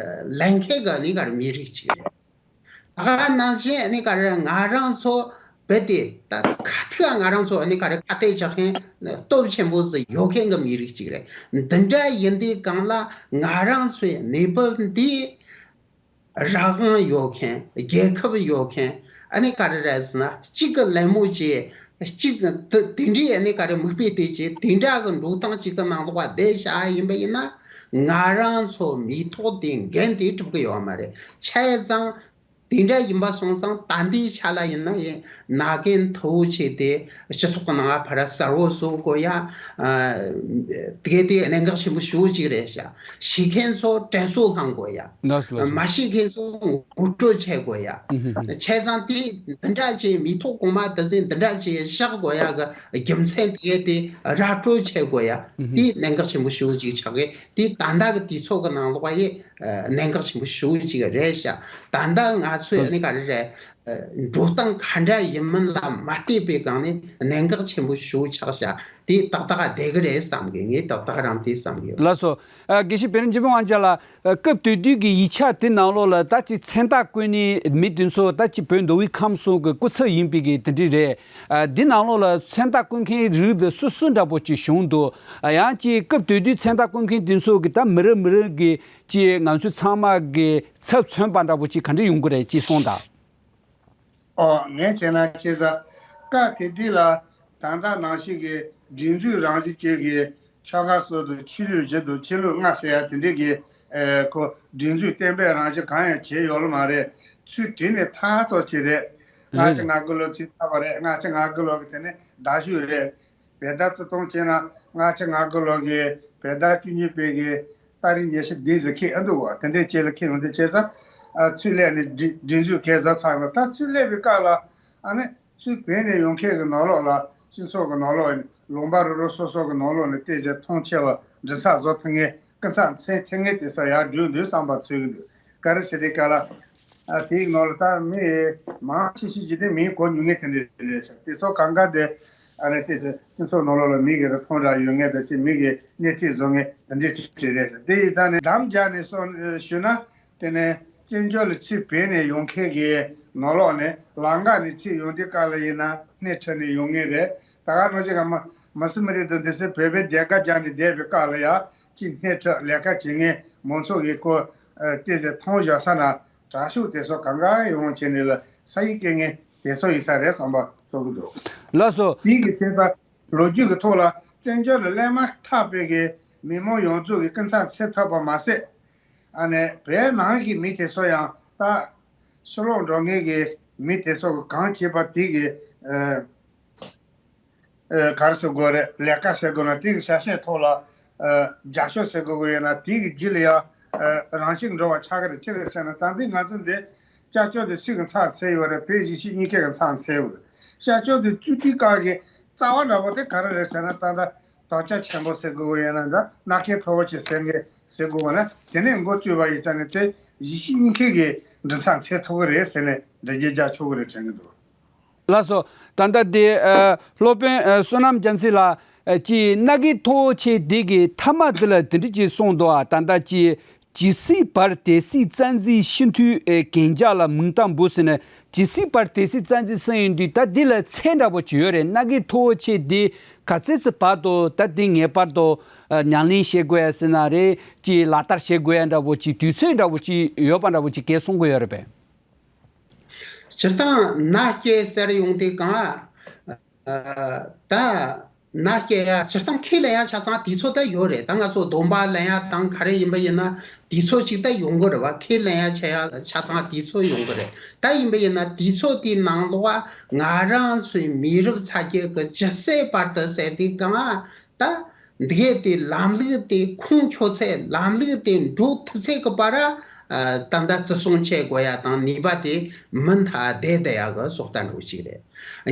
ལེན་མཁན་གྱི་ཨ་ནི་ག་རེ་མི་རིགས་ཅིག་རེད། ད་ག་ནང་བཞིན་ཨ་ནི་ག་རེ་ང་རང་ཚོ་རྦད་དེ་ད་ཁ་ཐུག་ང་རང་ཚོ་ཨ་ནི་ག་རེ་ཁ་གཏད་བཅག་མཁན་སྟོབས་ཆེན་པོ་ཟིག་ཡོད་མཁན་གྱི་མི་རིགས་ཅིག་རེད། འདི་འདྲ་ཡིན་དུས་གང་ལ་ང་རང་ཚོའི་གནས་བབ་འདི་རང་དབང་ཡོད་མཁན། རྒྱལ་ཁབ་ཡོད་མཁན། ཨ་ནི་ག་རེ་རེད་ཟེར་ན་གཅིག་གི་ལད་མོ་བྱས། གཅིག་གི་དེ་དེ་འདྲའི་ཨ་ནི་ག་རེ་མིག་དཔེ་དེ་བྱས། དེ་འདྲ་གི་འགྲོ་སྟངས་གཅིག་གི་ནང་ལོགས་བསྡད་བཞག་ཡིན་པ་ཡིན་ན། ང་རང་ཚོ་མིའི་ཐོག་དེ་འགན་དེ་སྒྲུབ་གི་ཡོད་མ་རེད། བྱས་ཙང་། དེ་འདྲ་ཡིན་པ་སོང་ཙང་ད་ལྟའི་ཆ་ལ་ཡིན་ན་ཡིན་ན་གན་མཐོ་བོ་ཆེ་དེ་སྤྱི་ཚོགས་ཀྱི་ནང་ཕར་གསལ་བོ་བཟོ་དགོས་ཡ། ཨ། དེ་དེ་གནད་འགག་ཆེན་པོ་ཞེ་པོ་ཅིག་རེད་ཤག་ཤེས་མཁན་ཚོ་དྲན་གསོ་བསླང་དགོས་ཡ། ལགས་སོ་ལགས་སོ། མ་ཤེས་མཁན་ཚོ་ངོ་སྤྲོད་བྱེད་དགོས་ཡ། ཨུ་ཧུ་ཧུ། བྱས་ཙང་དེ་འདི་འདྲ་བྱས་མི་ཐོག་གོང་མ་དེ་ཚོས་འདི་འདྲ་བྱས་བཞག་དགོས་ཡ་གི་རྒྱུ་མཚན་དེ་དེ་ར་སྤྲོད་བྱེད་དགོས་ཡ། ཨུ་ཧུ། དེ་གནད་འགག་ཆེན་པོ་ཞེ་པོ་ཅིག་ཆགས་གི། དེ་ད་ལྟ་གི་དུས་ཚོད་ཀྱི་ནང་ལོགས་ཡི་གནད་འགག་ཆེན་པོ་ཞེ་པོ་ཅིག་རེད་ཤག་ད་ལྟ་ང་ཚོས་ཨ་ནི་ག་རེ་རེད། འགྲོ་སྟངས་ག་འདྲ་ཡིན་མིན་ལ་མ་བལྟས་པའི་སྒང་ནས་གནད་འགག་ཆེན་པོ་ཞེ་པོ་ཆགས་ཤག་དེ་ཏག་ཏག་བསྡད་གི་རེད་བསམ་གི། ངས་ཏག་ཏག་རང་དེ་བསམ་གི་ཡོད། ལགས་སོ། ཨ། དགེ་བཤེས་བེ་རི་འཇིགས་མེད་དབང་རྒྱལ་ལགས། ཨ། སྐབས་དེ་དུས་ཀྱི་ཡིག་ཆ་དེ་ནང་ལོགས་ལ་ད་ཅིག་མཚན་རྟགས་བཀོད་ནི་མི་དེ་ཚོ་ད་ཅིག་བོད་མདོ་དབུས་ཁམས་གསུམ་གྱི་སྐུ་ཚབ་ཡིན་པའི་གི་དེ་འདྲ་རེད། ཨ། འདི་ནང་ལོགས་ལ་མཚན་རྟགས་བཀོད་མཁན་རིགས་དེ་སུ་སུ་འདྲ་པོ་ཅིག་བྱུང་འདུག་ཨ། ཡང་ཅིག་སྐབས་དེ་དུས་མཚན་རྟགས་བཀོད་མཁན་དེ་ཚོ་གི་ད་མི་རབས་མི་རབས་ཀྱི་ཅིག་ང་ཚོ་ཚང་མ་གི་ཚབ་མཚོན་པ་འདྲ་པོ་ཅིག་ག་འདྲ་ཡོང་གི་རེད་ཅེས་གསུངས་དང་། ཨོ། ངས་བྱས་ན་ཁྱེད་ས་སྐབས་དེ་དུས་ལ་ད་ལྟ་ནང་བཞིན་གྱི་སྒྲིག་འཛུགས་རང་བཞིན་ཅན་གྱི་ཆོལ་ཁ་སོགས་དུ་ཆོས་ལུགས་བཞི་དང་ཆོས་ལུགས་ལྔ་ཟེར་ཡ་དེ་འདྲས་ཀྱི་ཨེ་ཁོ་སྒྲིག་འཛུགས་གཏན་འབེབས་རང་བཞིན་གང་ཡང་བྱས་ཡོད་ལ་མ་རེད། ཚུལ་བྲིས་ནས་ཐག་ཚོ་ཆེ་རེད། ལྔ་བཅུ་ང་དགུ་ལོ་ཚུལ་ཚར་བ་རེད། ལྔ་བཅུ་ང་དགུ་ལོ་གི་དེ་ནས་ཟླ་ཤུ་རེད། བོད་ཟླ་བརྩི་སྟོང་བྱས་ན་ལྔ་བཅུ་ང་དགུ་ལོ་གི་བོད་ཟླ་བཅུ་གཉིས་པའི་གི་ཏ་རིག་ཉི་ཤུ་བདུན་ཟེར་ཁེལ་ཨ་འདུག་བ། དེ་འདྲའི་ཆེད་ལ་ཁེལ་ཡོང་དུས་བྱས་ཙང་ཨ་ཚུར་སླེབས་ནས་སྒྲིག་སྒྲིག་འཛུགས་ཁེལ་བཟོ་ཚར་ཡོང་། ད་ཚུར་སླེབས་པའི་སྐབས་ལ་ཨ་ནི་ཚུར་བོད་ནས་ཡོང་མཁན་གི་ནང་ལོགས་ལ་སྤྱི་ཚོགས་ཀྱི་ནང་ལོགས་ལུང་པ་རུ་རུ་སོ་སོ་གི་ནང་ལོགས་ནས་བལྟས་ཚེ་མཐོང་ཆེ་བ་མགྲིན་ཚབ་བཟོ་ཐུབ་མཁན་སྐུ་མཚམས་འཚོལ་ཐུབ་མཁན་དེ་ཚོ་ཡར་འགྲོ་འདུག་བསམ་པ་འཚོལ་གི་འདུག་ག་རེ་ཟེར་དུས་སྐབས་ལ། ཨ། དེའི་ནང་ལ་ད་མི་མང་ཆེ་ཤོས་ཀྱི་དེ་མིང་གོ་མྱོང་མཁན་དེ་འདྲ་རེད་ཤག་དེ་ཚོ་གང་ག་དེ་ཨ་ནི་དེ་སྤྱི་ཚོགས་ནང་ལོགས་ལ་མི་གི་རུ་མཐོང་རག་ཡོད་མཁན་དང་ཅིག་མི་གི་སྣེ་ཁྲིད་བཟོ་མཁན་དེ་འདྲའི་ཁྲིད་ཁྲིད་རེད་ཤག་དེ་ཡིན་ཙང་ནས་འདམ་རྒྱག་ནས་སོང་ཞུ་ན་དེ་ནས་བཙན་བྱོལ་ལ་ཕྱིར་བོད་ནས་ཡོང་མཁན་གི་ནང་ལོགས་ནས་ལམ་ཁ་ནས་ཕྱིར་ཡོང་དུས་སྐབས་ལ་ཡིན་ན་སྣེ་ཁྲིད་ནས་ཡོང་མཁན་རེད། ད་ག་ནང་བཞིན་ག་མ་མ་སི་མི་རིགས་དང་འདི་སེ་བོད་པའི་སྡེ་ཁག་རྒྱག་ནས་བསྡད་པའི་སྐབས་ལ་ཡ་ཅིག་སྣེ་ཁྲིད་ལས་ཀ་བྱེད་མཁན་མང་ཚོགས་ཀྱི་ཁོ་ཨ་བལྟས་ཚེ་མཐོང་བཞག་ས་ན། དྲག་ཤུགས་དེ་ཚོ་གང་ག་ཡོང་བྱས་ནས་ལ་ས་ཡིག་སྐྱེལ་མཁན་དེ་ཚོ་ཡིན་ས་རེད་བསམ་པ་ཚོར་གི་འདུག་ལགས་སོ། དེའི་གི་ཚེ་ས་ལོ་རྒྱུས་ཀྱི་ཐོག་ལ་བཙན་བྱོལ་ལ་སླེབས་མ་ཐག་པའི་གི་མི་མང་ཡོངས་རྫོགས་ཀྱི་སྐུ་མཚམས་འཚོལ་ཐུབ་པ་མ་ཟད། ཨ་ནི་བོད་ནང་གི་མི་དེ་ཚོ་ཡང་ད་ཕྱི་ལོགས་འགྲོ་མཁན་གི་མི་དེ་ཚོ་གི་གང་བྱེད་པ་དེ་གི་ཨ། ཨ། ག་རེ་ཟེར་དགོས་རེད། ལས་ཀ་ཟེར་དགོས་ན་དེ་གི་ཆ་ཤས་ཐོག་ལ་ཨ་རྒྱབ་སྐྱོར་ཟེར་དགོས་ཀྱི་ཡོད་ན་དེ་གི་རྗེས་ལ་ཡང་ཨ་རང་བཞིན་འགྲོ་བ་ཆགས་ཀྱི་རེད། ཅི་རེད་ཟེར་ན་ད་འདི་ང་ཚོ་འདི་སྐྱབས་བཅོལ་དེ་སུས་གི་མཚམས་འཚོལ་ཡོད་རེད། བོད་གཞིས་བྱེས་གཉིས་ཀའི་གི་མཚམས་འཚོལ་ཡོད་རེད། སྐྱབས་བཅོལ་དེ་བཙུགས་དུས་སྐབས་ཀྱི་རྩ་བ་འདྲ་པོ་དེ་ག་རེ་རེད་ཟེར་ན་ད་ལྟ་དོགས་ཆ་ཆེན་པོ་ཟེར་དགོས་ཀྱི་ཡོད་ན་འདྲ། མནའ་ཁེལ་མཐོ་པོ་ཆེ་ཟེར་མཁན་ཟེར་དགོས་ཀྱི་ན་དེ་ནས་འགོ་བཙུགས་པ་ཡིན་ཙང་ནས་དེ་གཞིས་བྱེས་གཉིས་ཀའི་གི་མགྲིན་ཚབ་འཚོལ་ཐུབ་ཀྱི་རེད་ཟེར་ནས་འགྲེལ་བརྗོད་རྒྱག་ཆོག་གི་རེད་དྲན་གྱི་འདུག་ལགས་སོ། ད་ལྟ་དེ་ཨ་སློབ་དཔོན་ཨ་བསོད་ནམས་རྒྱལ་མཚན་ལགས་ཨ་ཀྱིས་མནའ་གན་མཐོ་བོ་ཆེ་དེ་གི་མཐའ་མ་དེ་ལ་དེ་འདྲ་ཅིག་གསུངས་འདུག་ཨ་ད་ལྟ་ཀྱི་ཇི་སྲིད་བར་དེ་སྲིད་བཙན་འཛུལ་སྤྱི་འཐུས་ཨེ་གན་རྒྱ་ལ་མིང་རྟགས་འབུལ་ཟེར་ནས་ཇི་སྲིད་བར་དེ་སྲིད་བཙན་འཛུལ་གསུངས་ཡོང་དུས་ད་འདི་ལ་ཚད་འདྲ་པོ་ཅིག་ཡོད་རེད། མནའ་གན་མཐོ་བོ་ཆེ་དེ་ག་ཚོད་ཅིག་བར་དུ་ད་འདི་ངེས་པར་དུ་ཨ་ཉམས་ལེན་བྱེད་དགོས་ཡ་ཟེར་ན་རེད། ཅིག་ལག་བསྟར་བྱེད་དགོས་ཡ་འདྲ་པོ་ཅིག་དུས་ཚོད་འདྲ་པོ་ཅིག་ཡོད་པ་འདྲ་པོ་ཅིག་གས་གསུང་གི་ཡོད་རེད་པས། སྤྱིར་བཏང་མནའ་སྐྱེལ་ཟེར་ཡོང་དུས་གང་ཨ་ད་མནའ་སྐྱེལ་ཡ་སྤྱིར་བཏང་ཁས་ལེན་ཡ་ཆ་ཚང་དུས་ཚོད་ད་ཡོད་རེད། ད་ང་ཚོ་སྡོམ་པ་ལེན་ཡ་དང་ག་རེ་ཡིན་པ་ཡིན་ན་དུས་ཚོད་ཅིག་ད་ཡོང་གི་རེད་བ། ཁས་ལེན་ཡ་བྱེད་ཡ་ཆ་ཚང་དུས་ཚོད་ཡོང་གི་རེད། ད་ཡིན་པ་ཡིན་ན་དུས་ཚོད་དེའི་ནང་ལོགས་ང་རང་ཚོའི་མི་རབས་ཚ་རྒྱུད་ཀྱི་ཇི་སྲིད་བར་དུ་ཟེར་དུས་གང་ཨ། ད་འདི་གའི་དེ་ལམ་ལུགས་དེ་ཁུངས་འཁྱོལ་ཚད་ལམ་ལུགས་དེ་འགྲོ་ཐུབ་ཚད་ཀྱི་བར་ཨ་ད་ལྟ་བརྩི་སྲུང་བྱེད་དགོས་ཡ་དང་ནུས་པ་དེ་མུ་མཐུད་བསྡད་བསྡད་ཡ་གི་སྲོག་རྟ་འགྲོ་གཅིག་རེད།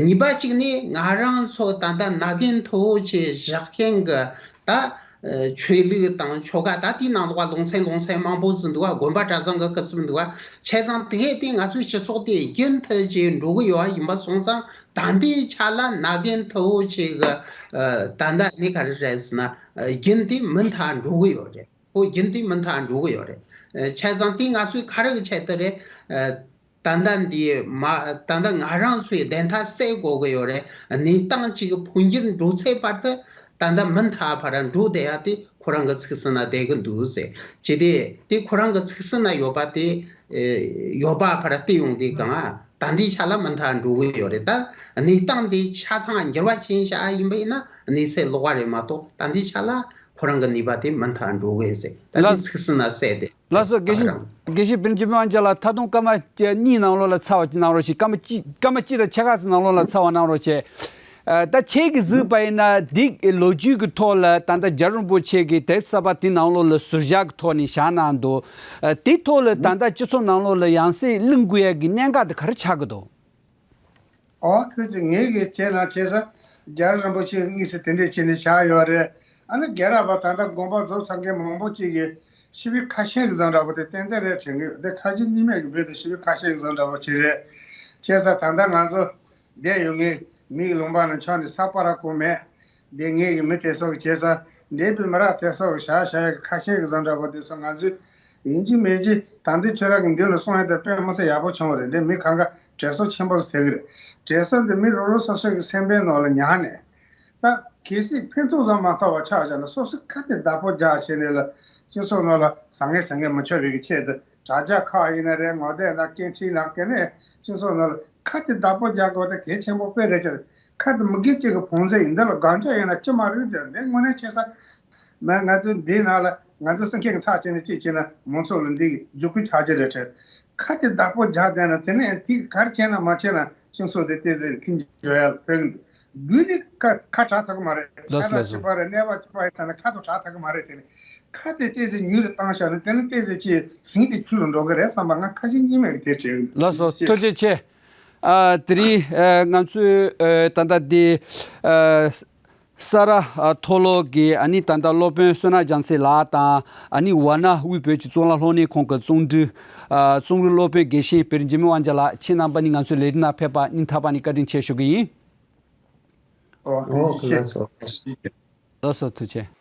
གཉིས་པ་གཅིག་ནི་ང་རང་ཚོ་ད་ལྟ་མནའ་གན་མཐོ་བོ་ཆེ་བཞག་མཁན་གྱི་ད་ཆོས་ལུགས་དང་ཆོལ་ཁ་ད་དེའི་ནང་ལོགས་ལུང་ཚན་ལུང་ཚན་མང་པོ་ཟིན་འདུག་བ། དགོན་པ་གྲྭ་ཚང་གི་སྐུ་ཚབ་འདུག་བ། བྱས་ཙང་དེ་གའི་དེ་ང་ཚོའི་སྤྱི་ཚོགས་དེ་རྒྱུན་མཐུད་ཅིག་འགྲོ་གི་ཡོད་བ་ཡིན་པ་སོང་ཙང་། ད་ལྟའི་ཆ་ལ་མནའ་གན་མཐོ་བོ་ཆེ་གི་ད་ལྟ་ནི་ག་རེ་རེད་ཟེར་ན་རྒྱུན་དེ་མུ་མཐུད་འགྲོ་གི་ཡོད་རེད། ཨོ་རྒྱུན་དེ་མུ་མཐུད་འགྲོ་གི་ཡོད་རེད། བྱས་ཙང་དེ་ང་ཚོས་ག་རེ་གི་ཆེད་དུ་རེད། ད་ལྟ་འདི་མ་ད་ལྟ་ང་རང་ཚོའི་བདེན་མཐའ་གསལ་དགོས་གི་ཡོད་རེད། གནས་སྟངས་གཅིག་གི་འཕོ་འགྱུར་འགྲོ་ཚད་བར་དུ་ད་ལྟ་མུ་མཐུད་བར་འགྲོ་བསྡད་ཡ་དེ་ཁོ་རང་གི་ཚིག་ཟིན་ན་བསྡད་གི་འདུག་ཟེར། ཅི་སྟེ་དེ་ཁོ་རང་གི་ཚིག་ཟིན་ན་ཡོད་པ་དེ་ཡོད་པ་བར་བལྟས་ཡོང་དུས་གང་ད་ལྟའི་ཆ་ལ་མུ་མཐུད་འགྲོ་གི་ཡོད་རེད། ད་གནས་སྟངས་དེ་ཆ་ཚང་འགྱུར་བ་ཕྱིན་བཞག་ཡིན་པ་ཡིན་ན་གནས་ཚད་ལོག་པ་རེད་མ་གཏོགས་ད་ལྟའི་ཆ་ལ་ཁོ་རང་གི་ནུས་པ་དེ་མུ་མཐུད་འགྲོ་གི་ཟེར། ད་དེ་ཚིག་ཟིན་ན་གསལ་ཏེ། ལགས་སོ། དགེ་བཤེས་དགེ་བཤེས་པིར་འཇིགས་མེད་དབང་རྒྱལ་ལགས། ད་དུང་སྐར་མ་གཉིས་ནང་ལོགས་ལ་ཚར་བ་ཅིག་གནང་རོགས་ཞེས། སྐར་མ་གཅིག་སྐར་མ་གཅིག་དང་ཕྱེད་ཀ་ཙམ་ནང་ལོགས་ལ་ཚར་བ་གནང་རོགས་བྱས། ཨ། ད་ཁྱེད་ཀྱིས་གཟིགས་པ་ཡིན་ན། འདི་ལོ་རྒྱུས་ཀྱི་ཐོག་ལ་ད་ལྟ་རྒྱལ་བ་རིན་པོ་ཆེ་གི་དེབ་གསར་པ་དེ་ནང་ལོགས་ལ་ཟུར་བཞག་གི་ཐོག་ནས་བཞག་གནང་འདུག་ཨ། དེའི་ཐོག་ལ་ད་ལྟ་སྤྱི་ཚོགས་ནང་ལོགས་ལ་ཡང་སེ་གླེང་དགོས་ཡ་གི་གནད་འགག་དེ་ག་རེ་ཆགས་ཀྱི་འདུག་ཨོ། ཁྱོད་ཀྱིས་ངེད་ཀྱི་བྱས་ན་བྱས་ས། རྒྱལ་བ་རིན་པོ་ཆེ་དངོས་སུ་དེ་འདྲས་བྱས་ནས་བཞག་ཡོད་རེད། ཨ་ནི་རྒན་རབས་པ་ད་ལྟ་དགོངས་པ་རྫོགས་ཚར་མཁན་མང་པོ་ཅིག་གིས་ཤི་བའི་ཁ་ཞེང་གི་བཟོ་འདྲ་པོ་དེ་ཏན་ཏན་རེད་དྲན་གི་ཡོད། དེ་ཁ་ཞེ་གཉིས་མེད་ཀྱི་བོད་དུ་ཤི་བའི་ཁ་ཞེང་གི་བཟོ་འདྲ་པོ་ཅིག་རེད། བྱས་ཙང་ད་ལྟ་ང་ཚོ་བསྡད་ཡོད་ངེས་མིག་ལུང་པ་ནས་ཕྱོགས་ནས་ས་པ་ར་ཀོ་མེད། དེ་ངེད་ཀྱི་མི་དེ་ཚོ་གི་བྱས་ཙང་འདས་པའི་མི་རབས་དེ་ཚོ་གི་བཞག་བཞག་ཡ་གི་ཁ་ཞེང་གི་བཟོ་འདྲ་པོ་དེ་ཚོ་ང་ཚོས། ཡིན་གཅིག་མིན་གཅིག་ད་འདི་ཁྱོད་རང་གི་མདུན་ལ་གསུང་ཡ་དེ་དཔེ་མི་སྲིད་ཡག་པོ་བྱུང་བ་རེད། འདི་མི་གང་ག་དྲན་གསོ་ཆེན་པོ་ཟེར་གི་རེད། དྲན་གསོ་འདི་མི་རོ་རོ་སོ་སོ་གི་སེམས་པའི་ནང་ལ་ཉར་ནས། ད་གལ་སྲིད་ཕན་ཐོགས་ཙམ་མ་ཐོགས་པ་ཆགས་བཞག་ན་སོ་སོ་ཁ་གཏད་བདག་པོ་རྒྱག་བྱས་ནས་ལ་སྤྱི་ཚོགས་ནང་ལ་བཟང་ངན་ཟེར་མཁན་མི་ཆོག་པའི་གི་ཆེད་དུ་དྲ་རྒྱ་ཁག་ཡིན་ན་རེད། ངོ་དེབ་ན་སྐད་འཕྲིན་ན་སྐད་ནས་སྤྱི་ཚོགས་ནང་ལ་ཁ་གཏད་བདག་པོ་རྒྱག་དགོས་དེ་གལ་ཆེན་པོ་དཔེ་རེད་ཅེས། ཁ་གཏད་མི་དགེ་གཅིག་གི་བོང་ཚད་ཡིན་འདི་ལ་དགག་འཇོག་ཡིན་ན་ཅི་མ་རེད་ཅེས་འདི་དངོས་གནས་ཆེ་ས། མ་ང་ཚོ་འདིའི་ནང་ལ་ང་ཚོ་སེམས་ཁྲལ་གྱི་ཚབ་བྱས་ནས་གཅིག་བྱས་ན་མང་ཚོགས་ལ་འདི་གི་འཇུག་སྐུལ་ཆགས་ཀྱི་རེད་དྲན། ཁ་གཏད་བདག་པོ་རྒྱག་བསྡད་ན་དེ་ནས་དེ་ག་རེ་བྱས་ན་མ་བྱས་ན་སྤྱི་ཚོགས་དེ་ཏོག་ཙམ་ཁྱིམ་འགྱུར་ཡ་ཕན་གི་འདུག་དགུན་ནི་ཁ་ཁ་གྲག་ཐུབ་ཀྱི་མ་རེད། ལགས་སོ། ཤ་ཁྲག་ལགས་སོ། གཅིག་པ་རེད། གནས་པ་གཅིག་པ་རེད་ཟེར་ན་ཁ་དོག་གྲག་ཐུབ་ཀྱི་མ་རེད། དེ་ནི་ཁ་དེ་ཏོག་ཙམ་ཉུལ་དུ་བཏང་བཞག་ན་དེ་ནི་ཏོག་ཙམ་ཅིག་ཟིང་དེ་ཆུ་ལ་འགྲོ་གི་རེད་བསམ་པ་ང་ཁ་ཞེ་གཉིས་མེད་ཀྱི་དེ་དྲན་གི་འདུག་ལགས་སོ། ཐུགས་རྗེ་ཆེ། ཨ། དེ་རིང་ཨ་ང་ཚོས་ཨ་ད་ལྟ་འདི་ཨ་ས་རཱ་ཨ་མཐོ་སློབ་ཀྱི་ཨ་ནི་ད་ལྟ་སློབ་དཔོན་བསོད་ནམས་རྒྱལ་མཚན་ལགས་དང་། ཨ་ནི་ཝཱ་ཎ་དབུས་བོད་ཀྱི་གཙུག་ལག་སློབ་གཉེར་ཁང་གི་ཙུང་ཀྲུའུ་ཨ་ཙུང་རུ་སློབ་དཔོན་དགེ་བཤེས་པིར་འཇིགས་མེད་དབང་རྒྱལ་ལགས། ཁྱེད་རྣམ་པ་གཉིས་ང་ཚོའི་ལས་རིམ་ནང་ཕེབས་པར་སྙིང་ཐག་པ་ནས་བཀའ་དྲིན་ཆེ་ཞུ་གི་ཡིན། ཨོ། ཐུགས་རྗེ་ཆེ། ལགས་སོ། ཐུགས་རྗེ་ཆེ།